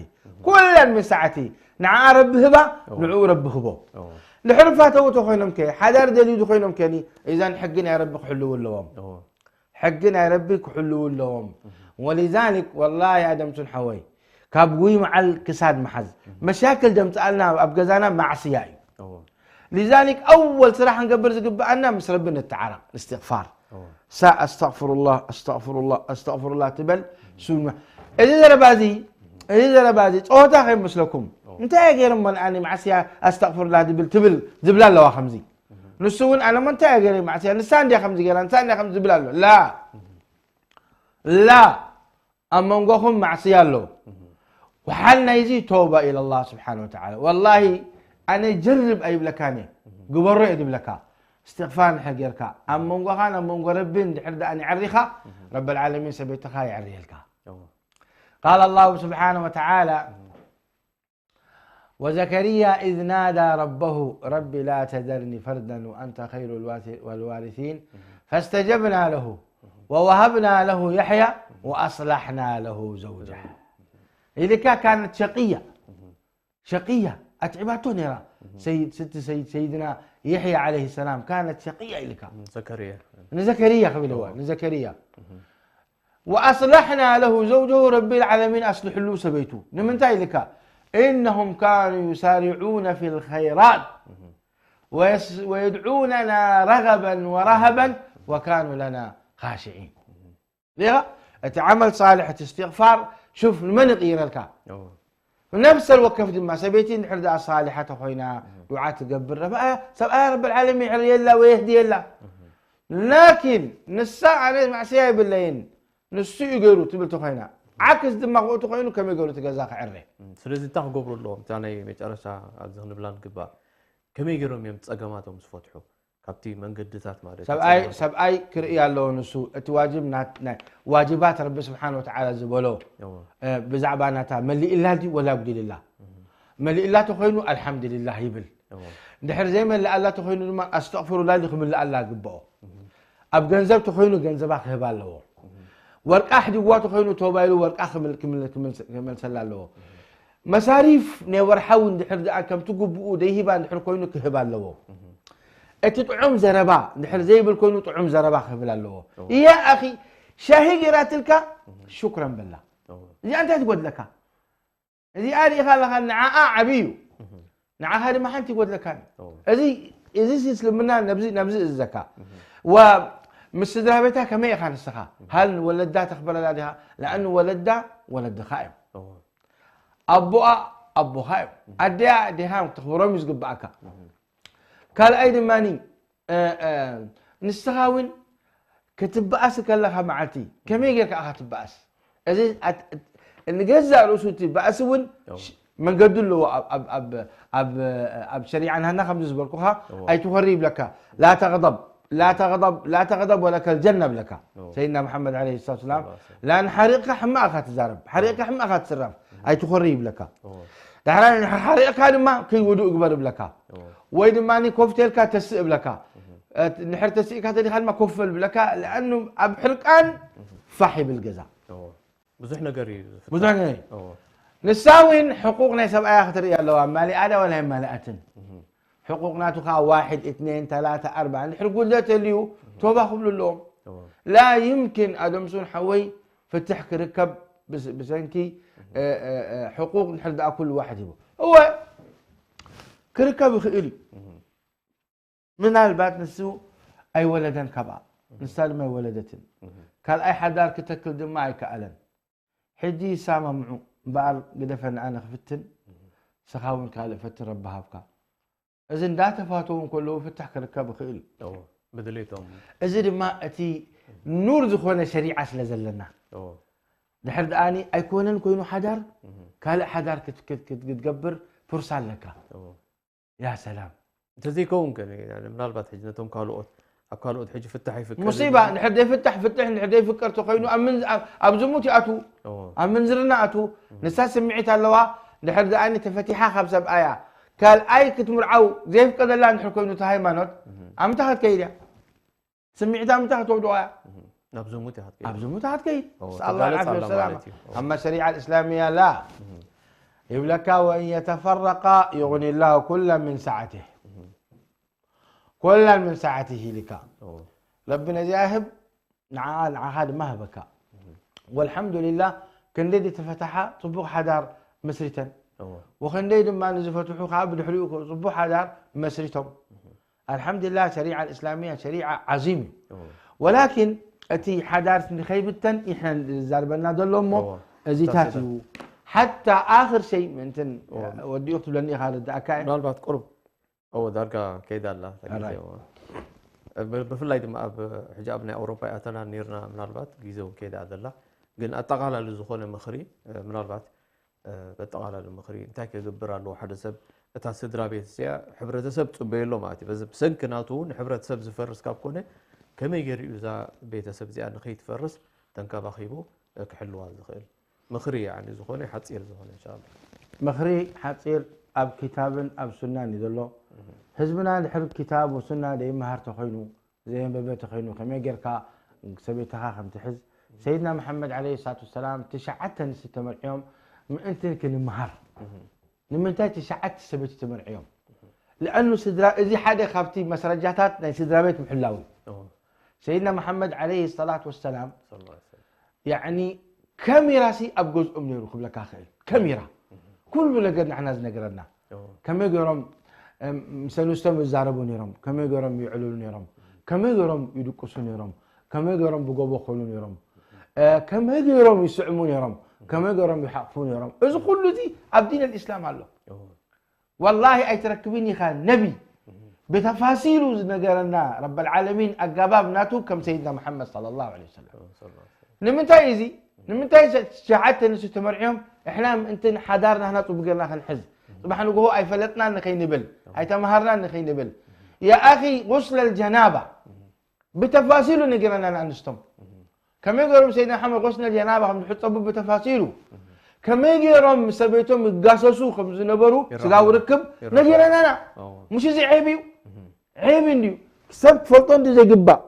ኩለን ምን ሰዓቲ።" ንዓኣ ረቢ ህባ፣ እዎ። ንዕኡ ረቢ ህቦ። እዎ። ድሕሪ ፋተው ተኾይኖም ከ፣ ሓዳር ደልዩ ተኾይኖም ከኒ፣ እዘን ሕጊ ናይ ረቢ ክሕልዉ ኣለዎም። እዎ። ሕጊ ናይ ረቢ ክሕልዉ ኣለዎም። እዎ። ወሊዛሊክ፣ ወላሂ ኣደምሱን ሓወይ፣ ካብ ጉይ መዓል ክሳድ መሓዝ፣ እዎ። መሻክል ደምፅኣልና ኣብ ገዛና ማዕስያ እዩ። እዎ። ሊዛሊክ ኣወል ስራሕ ክንገብር ዝግብኣና ምስ ረቢ ንተዓረቕ፣ እስትግፋር። እዎ። ሳ-፣ ኣስተግፍሩላህ፣ ኣስተግፍሩላህ፣ ኣስተግፍሩላህ ትበል። ሱና። እዚ ዘረባ እዚ፣ እዚ ዘረባ እዚ ጸወታ ከይመስለኩም። እዎ። እንታይ እየ ገይረ እሞ ንኣኒ መዓስያ ኣስተግፍሩላህ ዝብል ትብል፣ ዝብላ ኣለዋ ከምዚ። እህ። ንሱ እውን ኣነ እሞ እንታይ እየ ገይረ መዓስያ፣ ንሳ እንድያ ከምዚ ገይራ፣ ንሳ እንድያ ከምዚ ዝብል ኣሎ። ላ። እህ። ላ። ኣብ መንጎኹም ማዕስያ ኣሎ። እህ። ወሓል ናይዚ ተውባ ኢለላህ ስብሓነ ወተዓላ። ወላሂ ኣነ ጀርብ ኣይብለካን እየ። እህ። ግበሮ እየ ዝብለካ። እስትግፋር እንድሕር ጌርካ፣ ኣብ መንጎኻን ኣብ መንጎ ረቢን እንድሕር ደኣ ኣዕሪኻ፣ እህ። ረብል ዓለሚን ሰበይትኻ የዕርየልካ። እዎ። ቃል ኣላሁ ስብሓነ ወተዓላ፣ እህ። وزكريا إذ نادى ربه رب لا تذرني فردا وأنت خير الوارث-، الوارثين فاستجبنا له ووهبنا له يحيى وأصلحنا له زوجه. إلك كانت شقية. شقية. أتعباتو نيرا. سيد، ست سيد، سيدنا يحيى عليه السلام كانت شقية إلك. ዘከርያ። نزكريا قبل هو، نزكريا. وأصلحنا له زوجه، ረቢ ዓለሚን ኣስልሕሉ ሰበይቱ። ንምንታይ ኢልካ? إنهم كانوا يسارعون في الخيرات ويس-، ويدعوننا رغبا ورهبا وكانوا لنا خاشعين. ዲኻ? እቲ ዓመል ሳልሕ፣ እቲ እስትግፋር፣ ሹፍ ንመን ይቕይረልካ? እዎ። ነፍሰል ወከፍ ድማ ሰበይቲ እንድሕር ደኣ ሳሊሓ ተኾይና፣ እህ። ዱዓ ትገብር፣ ረብኣ-፣ ሰብኣያ ረብል ዓለሚን የዕርየላ ወየህድየላ። እህ። ላኪን ንሳ ኣነ ማዕስያ የብለይን፣ ንሱ እዩ ገይሩ ትብል ተኾይና፣ ዓክስ ድማ ክኡ ተኾይኑ ከመይ ገይሩ እቲ ገዛ ክዕረ? እም፣ ስለዚ እንታይ ክገብሩ ኣለዎም? እታ ናይ መጨረሻ ኣብዚ ክንብላ ንግባእ። ከመይ ገይሮም እዮም ጸገማቶም ዝፈትሑ? ካብቲ መንገድታት ማለት እዩ፣ ሰብኣይ፣ ጸገማቶም። ሰብኣይ ክርኢ ኣለዎ ንሱ። እቲ ዋጅብ ናት-፣ ናይ ዋጅባት ረቢ ስብሓን ወተዓላ ዝበሎ፣ እዎ። እ፣ ብዛዕባ ናታ መሊእላ ድዩ ወላ ኣጉዲልላ? እህ። መሊእላ ተኾይኑ ኣልሓምዱሊላህ ይብል። እዎ። እንድሕር ዘይመልኣላ ተኾይኑ ድማ ኣስተቕፍሩላ ኢሉ ክምልኣላ ይግብኦ። እህ። ኣብ ገንዘብ ተኾይኑ ገንዘባ ክህባ ኣለዎ። እህ። ወርቃ ኣሕዲግዋ ተኾይኑ ቶባ ኢሉ ወርቃ ክምል- ክምል- ክምል- ክመልሰላ ኣለዎ። መሳሪፍ ናይ ወርሓዊ እንድሕር ደኣ ከምቲ ግቡኡ ደይሂባ እንድሕር ኮይኑ ክህብ ኣለዎ። እቲ ጥዑም ዘረባ እንድሕር ዘይብል ኮይኑ ጥዑም ዘረባ ክህብል ኣለዎ። እያ ኣኺ ሻሂ ገይራትልካ ሹክረን በላ። እዚኣ እንታይ ትጎድለካ? እዚኣ ርኢኻ ኣለኻ፣ ንዓኣ ዓብዪ እዩ። ንዓኻ ድማ ሓንቲ ይጎድለካን። እዚ እዚ እስልምና ነብዚ ነብዚ እዝዘካ። ወ ምስ ስድራ ቤታ ከመይ ኢኻ ንስኻ? ሃል ንወለዳ ተኽብረላ ዲኻ? ለኣን ወለዳ ወለድኻ እዮም። ኣቦኣ ኣቦኻ እዮም። ኣደያ ኣዴኻ እዮም፣ ክትኽብሮም እዩ ዝግብኣካ። ካልኣይ ድማኒ እ፣ እ፣ ንስኻ እውን ክትበኣስ ከለኻ መዓልቲ ከመይ ጌርካ ኢኻ ትበኣስ? እዚ ኣት- ንገዛእ ርእሱ እቲ ባእሲ እውን ሽ- መንገዱ ኣለዎ። ኣብ- ኣብ- ኣብ- ኣብ- ኣብ ሸሪዓ ናህና ከምዚ ዝበልኩኻ ኣይትኾሪ ይብለካ። ላ ተغضب لا تغضب لا تغضب ولك الجنة ብለካ ሰይድና መሓመድ ዓለይሂ ሰላቱ ወሰላም። ላ ንሓሪቕካ ሕማቕ ኢኻ ትዛረብ፣ ሓሪቕካ ሕማቕ ኢኻ ትስረፍ፣ ኣይትኾሪ ይብለካ። ዳሕራይ ሓሪቕካ ድማ ከይውዱእ ግበር ይብለካ። ወይ ድማ ኮፍቴልካ ተስእ እብለካ። ንሕር ተስእካ ተዲኻ ድማ ኮፍ በል ብለካ። ለኣኑ ኣብ ሕርቃን ፋሕ ይብል ገዛ። ብዙሕ ነገር እዩ ዝፍጠር። ብዙሕ ነገር እዩ። ንሳ እውን ሕቁቕ ናይ ሰብኣያ ክትርኢ ኣለዋ። ማሊኣ ዳ ወላ ኣይማልኣትን? ሕቁቕ ናቱ ከዓ ዋሕድ፣ እትኔን፣ ተላተ፣ ኣርባ እንድሕር ጉድለት ተልዩ ቶባ ክብሉ ኣለዎም። ላ ይምኪን ኣደምሱን ሓወይ ፍትሕ ክርከብ ብስ- ብሰንኪ እ፣ እ፣ እ፣ ሕቁቕ እንድሕር ደኣ ኩሉ ዋሕድ ሂቡ እወ ክርከብ ይኽእል እዩ። ምናልባት ንሱ ኣይወለደን ካብኣ፣ ንሳ ድማ ኣይወለደትን። ካልኣይ ሓዳር ክተክል ድማ ኣይከኣለን። ሕጂ ይሰማምዑ እምበኣር ግደፈኒ ኣነ ክፍትን፣ ንስኻ እውን ካልእ ፈትን ረቢ ሃብካ። እዚ እንዳተፋተዉ እንከለዉ ፍታሕ ክርከብ ይኽእል እዩ። ብድሌቶም እዚ ድማ እቲ ኑር ዝኾነ ሸሪዓ ስለ ዘለና ድሕር ደኣኒ ኣይኮነን ኮይኑ ሓዳር ካልእ ሓዳር ክትገብር ፍርሳ ኣለካ። ያ ሰላም እንተዘይከውን ከ ምናልባት ሕጂ ነቶም ካልኦት ኣብ ካልኦት ሕጂ ፍታሕ ይፍቀድ ሙሲባ ድሕር ዘይፍታሕ ፍትሕ ድሕር ዘይፍቀር ተኮይኑ ኣብ ዝሙት ይኣትዉ ኣብ ምንዝርና ኣትዉ ንሳ ስምዒት ኣለዋ ድሕር ደኣኒ ተፈቲሓ ካብ ሰብኣያ ካልኣይ ክትምርዓው ዘይፍቀደላ እንድሕር ኮይኑ እቲ ሃይማኖት ኣምታ ክትከይድ እያ ስምዒታ ምታ ክትወድቆ እያ ናብ ዝሙት እያ ክትከይድ ኣብ ዝሙት ክትከይድ ኦ፣ ስኣል ኣላ ተጋለጽ ዓፍዮ ኣላ ሰላማ ማለት እዩ። ኦ። ኣማ ሸሪዓ እስላምያ ላ ይብለካ ወእን የተፈረቃ ይغኒ ላሁ ኩላ ምን ሰዓትህ ኩላ ምን ሰዓትህ ኢልካ ኦ፣ ረቢ ነዚኣ ህብ ንዓኣ ንዓኻ ድማ ህበካ ወልሓምዱሊላህ ክንደይ ዝተፈተሓ ፅቡቕ ሓዳር መስሪተን ኦ፣ ወክንደይ ድማ ንዝፈትሑ ከዓ ብድሕሪኡ ጽቡቕ ሓዳር መስሪቶም ኣልሓምዱሊላህ ሸሪዓ እስላምያ ሸሪዓ ዓዚም እዩ ኦ። ወላኪን እቲ ሓዳር ንኸይብተን ይሕን ዝዛርበና ዘሎ እሞ እዎ። እዚታት ተስተ- እዩ ሓታ ኣኽር ሸይ ምእንትን እዎ። ወዲኡ ክትብለኒ ኢኻ ርዳእካ እየ ምናልባት ቁሩብ ኦ ዳርጋ ከይዳ ኣላ ኣራይ። ብፍላይ ድማ ኣብ ሕጂ ኣብ ናይ ኣውሮፓ ኣተና ኔርና ምናልባት ግዜ እውን ከይዳ ዘላ ግን ኣጠቓላሊ ዝኾነ ምኽሪ ምናልባት በጠቓላሊ ምኽሪ እንታይ ከግብር ኣለዎ ሓደ ሰብ እታ ስድራ ቤት እዚኣ ሕብረተሰብ ፅበየሎ ማለት እዩ በዚ ብሰንኪ ናቱ እውን ሕብረተሰብ ዝፈርስ ካብ ኮነ ከመይ ገይሩ እዩ እዛ ቤተሰብ እዚኣ ንኸይትፈርስ ተንከባኺቡ ክሕልዋ ዝኽእል ምኽሪ ያኒ ዝኾነ ሓፂር ዝኾነ እንሻላ ምኽሪ ሓፂር ኣብ ኪታብን ኣብ ሱናን እዩ ዘሎ ህዝብና ድሕር ኪታብ ወሱና ደይመሃር ተኾይኑ ዘየንበበ ተኾይኑ ከመይ ጌርካ ሰበይትኻ ከም ትሕዝ ሰይድና መሓመድ ዓለይሂ ሰላቱ ወሰላም ትሽዓተ ኣንስቲ ተመርዕዮም ምእንቲ ክንመሃር ንምንታይ ትሽዓተ ሰበይቲ ተመርዕዮም ለኣኑ ስድራ እዚ ሓደ ካብቲ መስረጃታት ናይ ስድራ ቤት ምሕላው እዩ ሰይድና መሓመድ ዓለይሂ ሰላቱ ወሰላም ያኒ ካሜራ ሲ ኣብ ገዝኦም ነይሩ ክብለካ ክእል ካሜራ ኩሉ ነገር ንሕና ዝነገረና ከመይ ገይሮም ምስ ኣንስቶም ይዛረቡ ነይሮም ከመይ ገይሮም ይዕልሉ ነይሮም ከመይ ገይሮም ይድቅሱ ነይሮም ከመይ ገይሮም ብጎቦ ኮኑ ነይሮም ከመይ ገይሮም ይስዕሙ ነይሮም ከመይ ገይሮም ይሓቕፉ ነይሮም እዚ ኩሉ እዚ ኣብ ዲን ኣልእስላም ኣሎ ወላሂ ኣይትረክብን ኢኻ ነቢ ብተፋሲሉ ዝነገረና ረብ ልዓለሚን ኣጋባብ ናቱ ከም ሰይድና መሓመድ صلى الله عليه وسلم ንምንታይ እዚ ንምንታይ ትሽዓተ ንሱ ተመርዕዮም እሕና ምእንቲ ሓዳር ናህና ፅቡቅ ገርና ክንሕዝ ፅባሕ ንግሆ ኣይፈለጥናን ንኸይንብል ኣይተምሃርናን ንኸይንብል يا أخي غسل الجنابة ብተፋሲሉ ነጊረና ንኣንስቶም ከመይ ገይሮም ሰይድና ሓመድ غسل الجنابة ከም ዝሕፀቡ ብተፋሲሉ ከመይ ገይሮም ምስ ሰበይቶም ይጋሰሱ ከም ዝነበሩ ስጋዊ ርክብ ነጊረናና ምሽ እዚ ዔብ እዩ ዔብ እንድዩ ሰብ ክፈልጦ እንዲ ዘይግባእ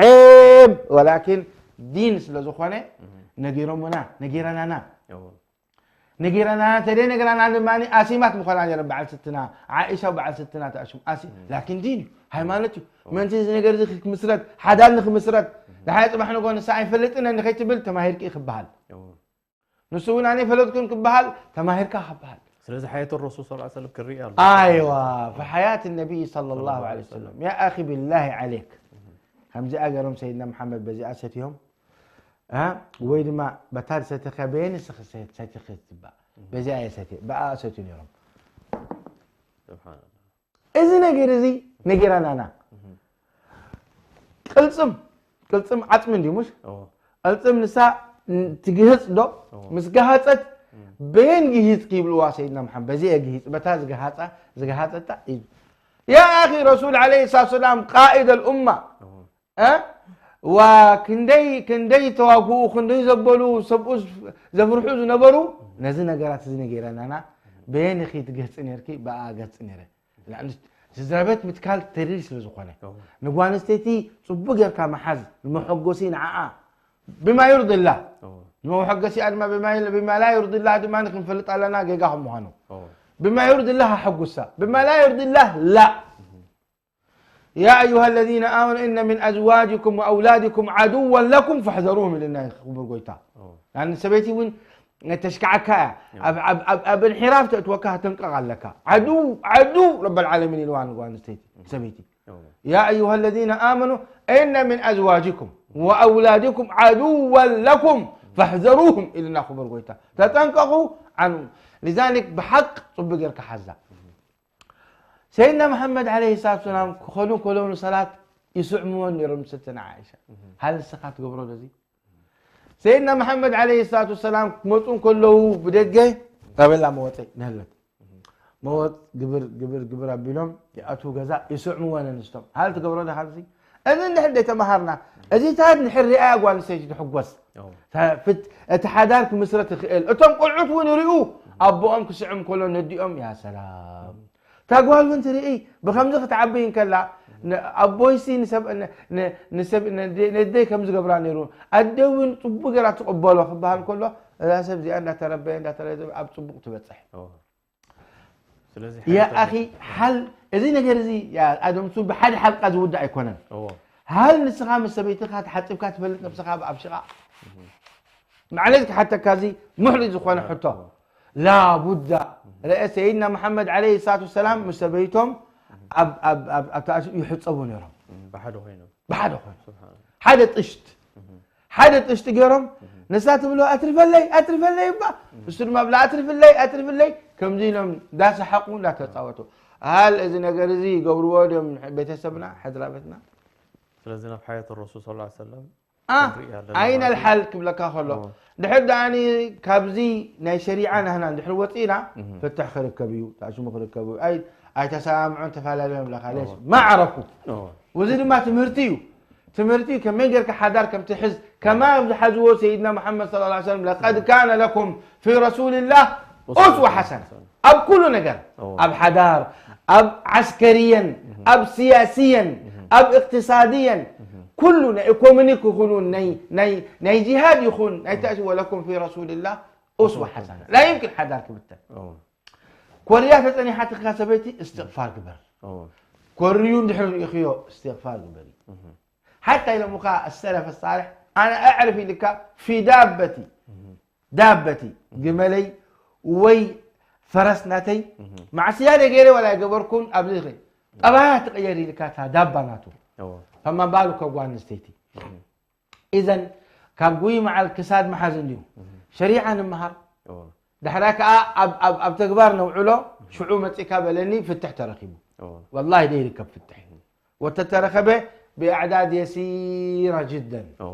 ዔብ ወላኪን ዲን ስለ ዝኾነ ነጊሮምና፣ ነጊረናና። ነጊረናና፣ ተደይ ነግረና ድማ ኣሲማት ምኾና ነይረን በዓል ስትና፣ ዓኢሻ በዓል ስትና ተኣሽሙ ኣሲ-፣ ላኪን ዲን እዩ፣ ሃይማኖት እዩ። ምእንቲ እዚ ነገር እዚ ክምስረት፣ ሓዳር ንክምስረት፣ ድሓይ ጽባሕ ንጎ ንሳ ኣይፈልጥን እየ ንኸይትብል ተማሂርኪ እዩ ክበሃል። ንሱ እውን ኣነ ፈለጥኩን ክበሃል ተማሂርካ ክበሃል። ስለዚ ሓያት ረሱል ሰለላሁ ዐለይሂ ወሰለም ክርኢ ኣሎ። ኣይዋ፣ ፈሓያት ነቢይ ሰለላሁ ዐለይሂ ወሰለም። ያ ኣኺ ቢላሂ ዐሌክ። ከምዚኣ ገይሮም ሰይድና መሓመድ በዚኣ ሰትዮም፣ እ? ወይ ድማ በታ ዝሰተኻ በየን ንስኺ ሰ-፣ ሰቲኺ ትባእ። በዚኣ እየ ሰትየ፣ ብኣ ሰትዩ ነይሮም። ስብሓንላህ። እዚ ነገር እዚ ነጊራናና። ቅልጽም፣ ቅልጽም ዓጽሚ እንድዩ፣ ምሽ? እዎ። ቅልጽም ንሳ ትግህጽ ዶ? እዎ። ምስ ገሃጸት፣ እም። በየን ግሂጽኪ ይብልዋ ሰይድና መሓመድ። በዚ እየ ግሂጽ፣ በታ ዝገሃጻ፣ ዝገሃጸታ እዩ። ያ ኣኺ፣ ረሱል ዓለይሂ ሰላቱ ወሰላም ቃኢድ ኣልኡማ። እዎ። እ? ዋ፣ ክንደይ፣ ክንደይ ተዋግኡ፣ ክንደይ ዘበሉ፣ ሰብኡ ዘፍርሑ ዝነበሩ፣ ነዚ ነገራት እዚ ነጊረናና፣ በየን ኢኺ ትገህጺ ነርኪ? ብኣ ገጽ ነይረ። ንኣብነት፣ ስድራ ቤት ምትካል ተሪር ስለ ዝኾነ፣ እዎ። ንጓል ኣንስተይቲ ጽቡቕ ጌርካ ምሓዝ፣ ንመሐጎሲ ንዓኣ፣ ብማ ዩርዲ ላህ። እዎ። ንመሐገሲኣ ድማ ብማ ዩር-፣ ብማ ላ ዩርዲ ላህ ድማ ክንፈልጥ ኣለና፣ ጌጋ ከም ምዃኑ። እዎ። ብማ ዩርዲ ላህ ኣሐጉሳ፣ ብማ ላ ዩርዲ ላህ ላ። እህ። يا أيها الذين آمنوا إن من أزواجكم وأولادكم عدوا لكم فاحذروهم ኢልና ክቡር ጎይታ። እዎ። ያን ሰበይቲ እውን ተሽካዓካ እያ። እዎ። ኣብ፣ ኣብ፣ ኣብ፣ ኣብ እንሒራፍ ተእትወካ ተንቀቕ ኣለካ። ዓዱ፣ ዓዱ ረበል ዓለሚን ኢልዋ ንጓል ኣንስተይቲ፣ እዎ። ሰበይቲ። እዎ። يا أيها الذين آمنوا إن من أزواجكم وأولادكم عدوا لكم فاحذروهم ኢልና ክቡር ጎይታ። ተጠንቀቑ عنهم። لذلك ብሓቅ ጽቡቕ ጌርካ ሓዛ። ሰይድና መሓመድ ዓለይሂ ሰላቱ ወሰላም ክኸዱ ከለዉ ንሰላት ይስዕምወን ነይሮም ስትነ ዓኢሻ። እህ። ሃል ንስኻ ትገብሮ ነዚ? ሰይድና መሓመድ ዓለይሂ ሰላቱ ወሰላም ክመፁ ከለዉ ብደገ ታበላ መወፀ ነህለት። መወፅ ግብር፣ ግብር፣ ግብር ኣቢሎም ይኣትዉ ገዛ ይስዕምወን ኣንስቶም። ሃል ትገብሮ ዶ ካብዚ? እዚ እንድሕር ዘይተምሃርና፣ እዚታት እንድሕር ሪኣያ ጓል ኣንስተይቲ ትሕጎስ። እዎ። ተ-፣ ፍት-፣ እቲ ሓዳር ክምስረት ይኽእል። እቶም ቆልዑት እውን ይሪኡ፣ ኣቦኦም ክስዕም ከሎ ነዲኦም፣ ያ ሰላም። እታ ጓል እውን ትርኢ፣ ብኸምዚ ክትዓቢ እንከላ፣ ን-፣ ኣቦይሲ ንሰብ-፣ ን-፣ ን-፣ ንሰብ-፣ ነደ-፣ ነደይ ከም ዝገብራ ነይሩ፣ ኣደ እውን ጽቡቕ ገይራ ትቕበሎ ክበሃል ከሎ፣ እዛ ሰብ እዚኣ እንዳተረበየ፣ እንዳተረበየ ኣብ ጽቡቕ ትበጽሕ። እዎ። ስለዚ ያ ሓይል ኣኺ፣ ሓል፣ እዚ ነገር እዚ፣ ያ ኣደም ሱን ብሓደ ሓልቃ ዝውዳእ ኣይኮነን። እዎ። ሃል ንስኻ ምስ ሰበይትኻ ተሓጺብካ ትፈልጥ ነብስኻ ኣብ ሽቓ? ማዕለይት ክሓተካ እዚ ሙሕሪ ዝኾነ ሕቶ። እዎ። ላቡዳ። ረአ ሰይድና መሓመድ ዓለይሂ ሰላቱ ወሰላም ምስ ሰበይቶም ኣብ፣ ኣብ፣ ኣብ፣ ኣብ ተኣስ-፣ ይሕጸቡ ነይሮም። እም፣ ብሓደ ኮይኖም። ብሓደ ኮይኑ። ስብሓን። ሓደ ጥሽት። እህ። ሓደ ጥሽቲ ገይሮም፣ እህ። ንሳ ትብሎ፣ "ኣትርፈለይ፣ ኣትርፈለይ" እባ። እህ። እሱ ድማ ብላ፣ "ኣትርፍለይ፣ ኣትርፍለይ" ከምዚ ኢሎም እንዳሰሓቑ፣ እንዳተጻወቱ። ሃል እዚ ነገር እዚ ይገብርዎ ድዮም ቤተሰብና፣ ሕድራ ቤትና? ስለዚ ናብ ሓያት ረሱል ሰለላሁ ዐለይሂ ወሰለም ኣ፣ ክንርኢ ኣለና ኣይነ ማለት እዩ። ኣልሓል ክብለካ ከሎ። እዎ። ድሕር ደኣኒ ካብዚ ናይ ሸሪዓ ናህና እንድሕር ወፂእና፣ እህ። ፍትሕ ክርከብ እዩ፣ ተኣሽሙ ክርከብ እዩ። ኣይ-፣ ኣይተሰማምዑን ተፈላለዮም ኣለካ። ሌሽ? እዎ። ማ ዓረፉ። እዎ። ወዚ ድማ ትምህርቲ እዩ። ትምህርቲ ከመይ ጌርካ ሓዳር ከም ትሕዝ፣ ከማም ዝሓዝዎ ሰይድና መሓመድ ሰለላሁ ዐለይሂ ወሰለም፣ "ለቀድ ካነ ለኩም ፊ ረሱሊላህ ኡስዋ ኡስዋ ሓሰና." ሓሰና። ኣብ ኩሉ ነገር፣ እዎ። ኣብ ሓዳር፣ ኣብ ዓስከርየን፣ እህ። ኣብ ስያስየን፣ እህ። ኣብ እቅትሳድየን፣ እህ። ኩሉ ናይ ኢኮኖሚክ ይኹን፣ ናይ፣ ናይ፣ ናይ ጂሃድ ይኹን፣ ናይ እህ። ተእሲ ወለኩም ፊ ረሱሊላህ ኡስዋ ኡስዋ ሓሰና። ሓሰና። ላ ይምክን ሓዳር ክብተን። እዎ። ኮርያ ተጸኒሓትካ ሰበይቲ እስትቕፋር ግበር። እዎ። ኮርዩ እንድሕር ርኢኽዮ እስትቕፋር ግበሪ። እህ። ሓታ ኢሎምኻ ኣሰለፍ ሳልሕ፣ ኣነ ኣዕርፍ ኢልካ ፊ ዳበቲ፣ እህ። ዳበቲ፣ ግመለይ ወይ ፈረስ ናተይ፣ እህ። ማዕስያ ደ ገይረ ዋላ ኣይገበርኩን፣ ኣብዚ ኸ ጠባያ ትቕየር ኢልካ እታ ዳባ ናቱ። እዎ። ፈማ ባሉ ከጓ ኣንስተይቲ። እህ። ኢዘን ካብ ጉይ መዓል ክሳድ መሓዝ እንድዩ። እህ። ሸሪዓ ንምሃር። እዎ። ዳሕራይ ከኣ ኣብ፣ ኣብ፣ ኣብ ተግባር ነውዕሎ፣ ሽዑ መጺካ በለኒ ፍትሕ ተረኺቡ። እዎ። ወላሂ ደይርከብ ፍትሕ። እህ። ወተተረኸበ ብኣዕዳድ የሲራ ጅደን። እዎ።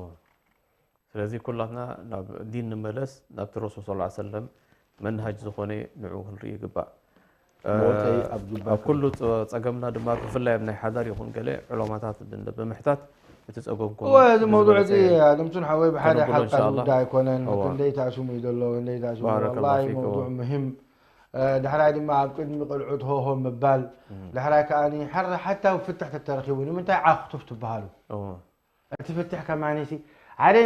ስለዚ ኩላትና ናብ ዲን ንመለስ፣ ናብቲ ረሱል ሰለላሁ ዐለይሂ ወሰለም መንሃጅ ዝኾነ ንዕኡ ክንርኢ ይግባእ። መወተይ ኣብ እ፣ ጁባ ኣብ ኩሉ ጸ-፣ ጸገምና ድማ ብፍላይ ኣብ ናይ ሓዳር ይኹን ገለ ዑለማታት ብ-፣ ብምሕታት እቲ ጸገምኩም እወ፣ እዚ መውዱዕ እዚ ዝበለጸ ኣድምቱን ሓወይ ብሓደ ከነብሎ ሓልቃ ኢንሻኣላህ። ዝውዳእ ኣይኮነን። እወ። ክንደይ ተኣሽሙ እዩ ዘሎ፣ ክንደይ ተኣሽሙ። ባረከላሁ ወላሂ ፊክ። መውዱዕ እወ። ሙሂም። እ፣ ዳሕራይ ድማ ኣብ ቅድሚ ቆልዑት ሆሆ ምባል። እም። ዳሕራይ ከኣኒ ሓረ ሓታ ፍትሕ ተተረኺቡ ንምንታይ ዓኽቱፍ ትበሃሉ? እወ። እቲ ፍትሕ ከማኒሲ ሓደ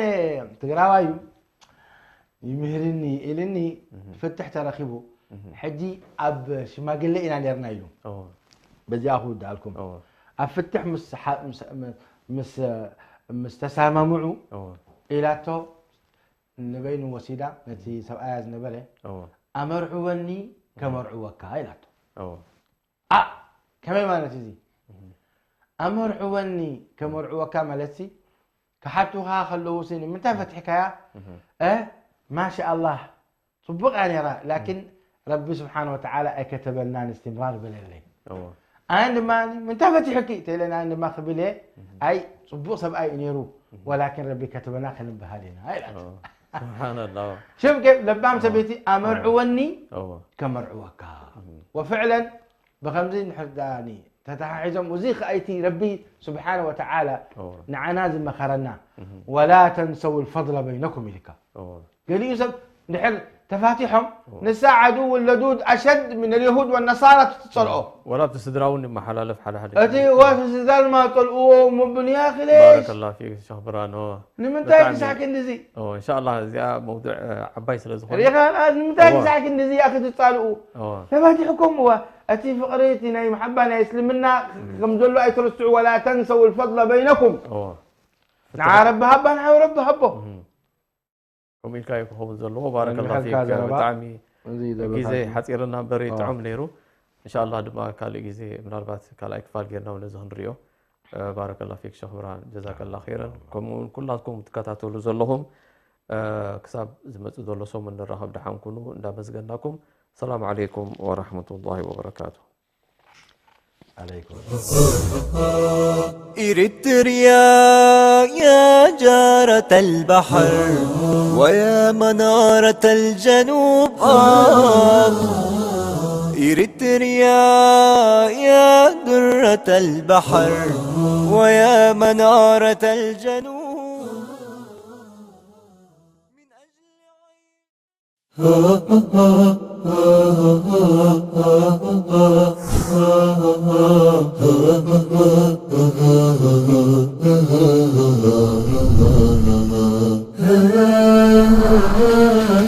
ትግራዋይ እዩ፣ ይምህርኒ ኢልኒ፣ ፍትሕ ተረኺቡ። ሕጂ ኣብ ሽማግሌ ኢና ነርና ኢሉ። እዎ በዚኣ ክውድኣልኩም። እዎ ኣብ ፍትሕ ምስ ሓ- ምስ- ምስ- ምስ ተሰማምዑ እዎ ኢላቶ፣ ንበይኑ ወሲዳ ነቲ ሰብኣያ ዝነበረ፣ እዎ ኣመርዕወኒ ከመርዕወካ ኢላቶ። እዎ ኣ ከመይ ማለት እዚ? ኣመርዕወኒ ከመርዕወካ ማለት ሲ፣ ክሓቱኻ ከለዉ ሲ ንምንታይ ፈትሕካያ? እ ማሻኣላህ፣ ጽቡቕ እያ ነይራ፣ ላኪን ረቢ ስብሓን ወተዓላ ኣይከተበልናን እስትምራር በለለይ። እዎ ኣነ ድማ ምንታይ ፈቲሑኪ ተይለን፣ ኣነ ድማ ክብል እየ፣ ኣይ ጽቡቕ ሰብኣይ እዩ ነይሩ፣ ወላኪን ረቢ ከተበና ክንበሃል ኢና ኢላት። እዎ ስብሓንላ ሽም ከ ለባም ሰበይቲ ኣመርዕወኒ እዎ ከመርዕወካ። ወፍዕለን ብኸምዚ ንሕዳኒ ተተሓሒዞም፣ እዚ ከኣይቲ ረቢ ስብሓን ወተዓላ እዎ ንዓና ዝመኸረና፣ ወላ ተንሰው ልፈضለ በይነኩም ኢልካ። እዎ ገሊኡ ሰብ ድሕር ተፋቲሖም፣ ንሳ ዓድው ለዱድ ኣሸድ ምን ልየሁድ ወነሳራ ትጸልኦ። ወላ ኣብቲ ስድራ እውን ይመሓላለፍ ሓደ ሓደ እቲ ወስ ስዳን ማጠልእዎ ምብንያ ክሌሽ ባረከላ ፊክ ሸኽ ብርሃን እዎ ንምንታይ ብጣዕሚ- ክሳዕ ክንድዚ እዎ እንሻላ እዚኣ መውዱዕ እ፣ ዓባይ ስለ ዝኾነ ሪኻ ንምንታይ እዎ ክሳዕ ክንድዚ እያ ክትጻልኡ? እዎ ተባቲሕኩም እዋ እቲ ፍቕሪ እቲ ናይ መሓባ ናይ እስልምና ከም ዘሎ ኣይትረስዑ። ወላ ተንሰው ልፈضለ በይነኩም። እዎ ንዓ ረቢ ሃባ ንዓው ረቢ ሃቦ። ከምኡ ኢልካ እዩ ክኸውን ዘለዎ። ባረከላ ንብሕልካ ፊክ ዘረባ። ብጣዕሚ እዚ ግዜ ዘበካሲ ሓፂርና እምበር እዎ። ጥዑም ነይሩ። እንሻላ ድማ ካልእ ግዜ ምናልባት ካልኣይ ክፋል ጌርና እውን ነዚ ክንሪኦ። እ፣ ባረከላ ፊክ ሸኽ ብርሃን ጀዛከላ ኸይረን። ከምኡ እውን ኩላትኩም ትከታተሉ ዘለኹም እ፣ ክሳብ ዝመፅእ ዘሎ ሰሙን ንራኸብ ደሓን ኩኑ እንዳመስገናኩም። ሰላም ዓለይኩም ወራሕመቱላሂ ወበረካቱ። عليكم. إريتريا يا جارة البحر ويا منارة الجنوب آه. إريتريا يا درة البحر ويا منارة الجنوب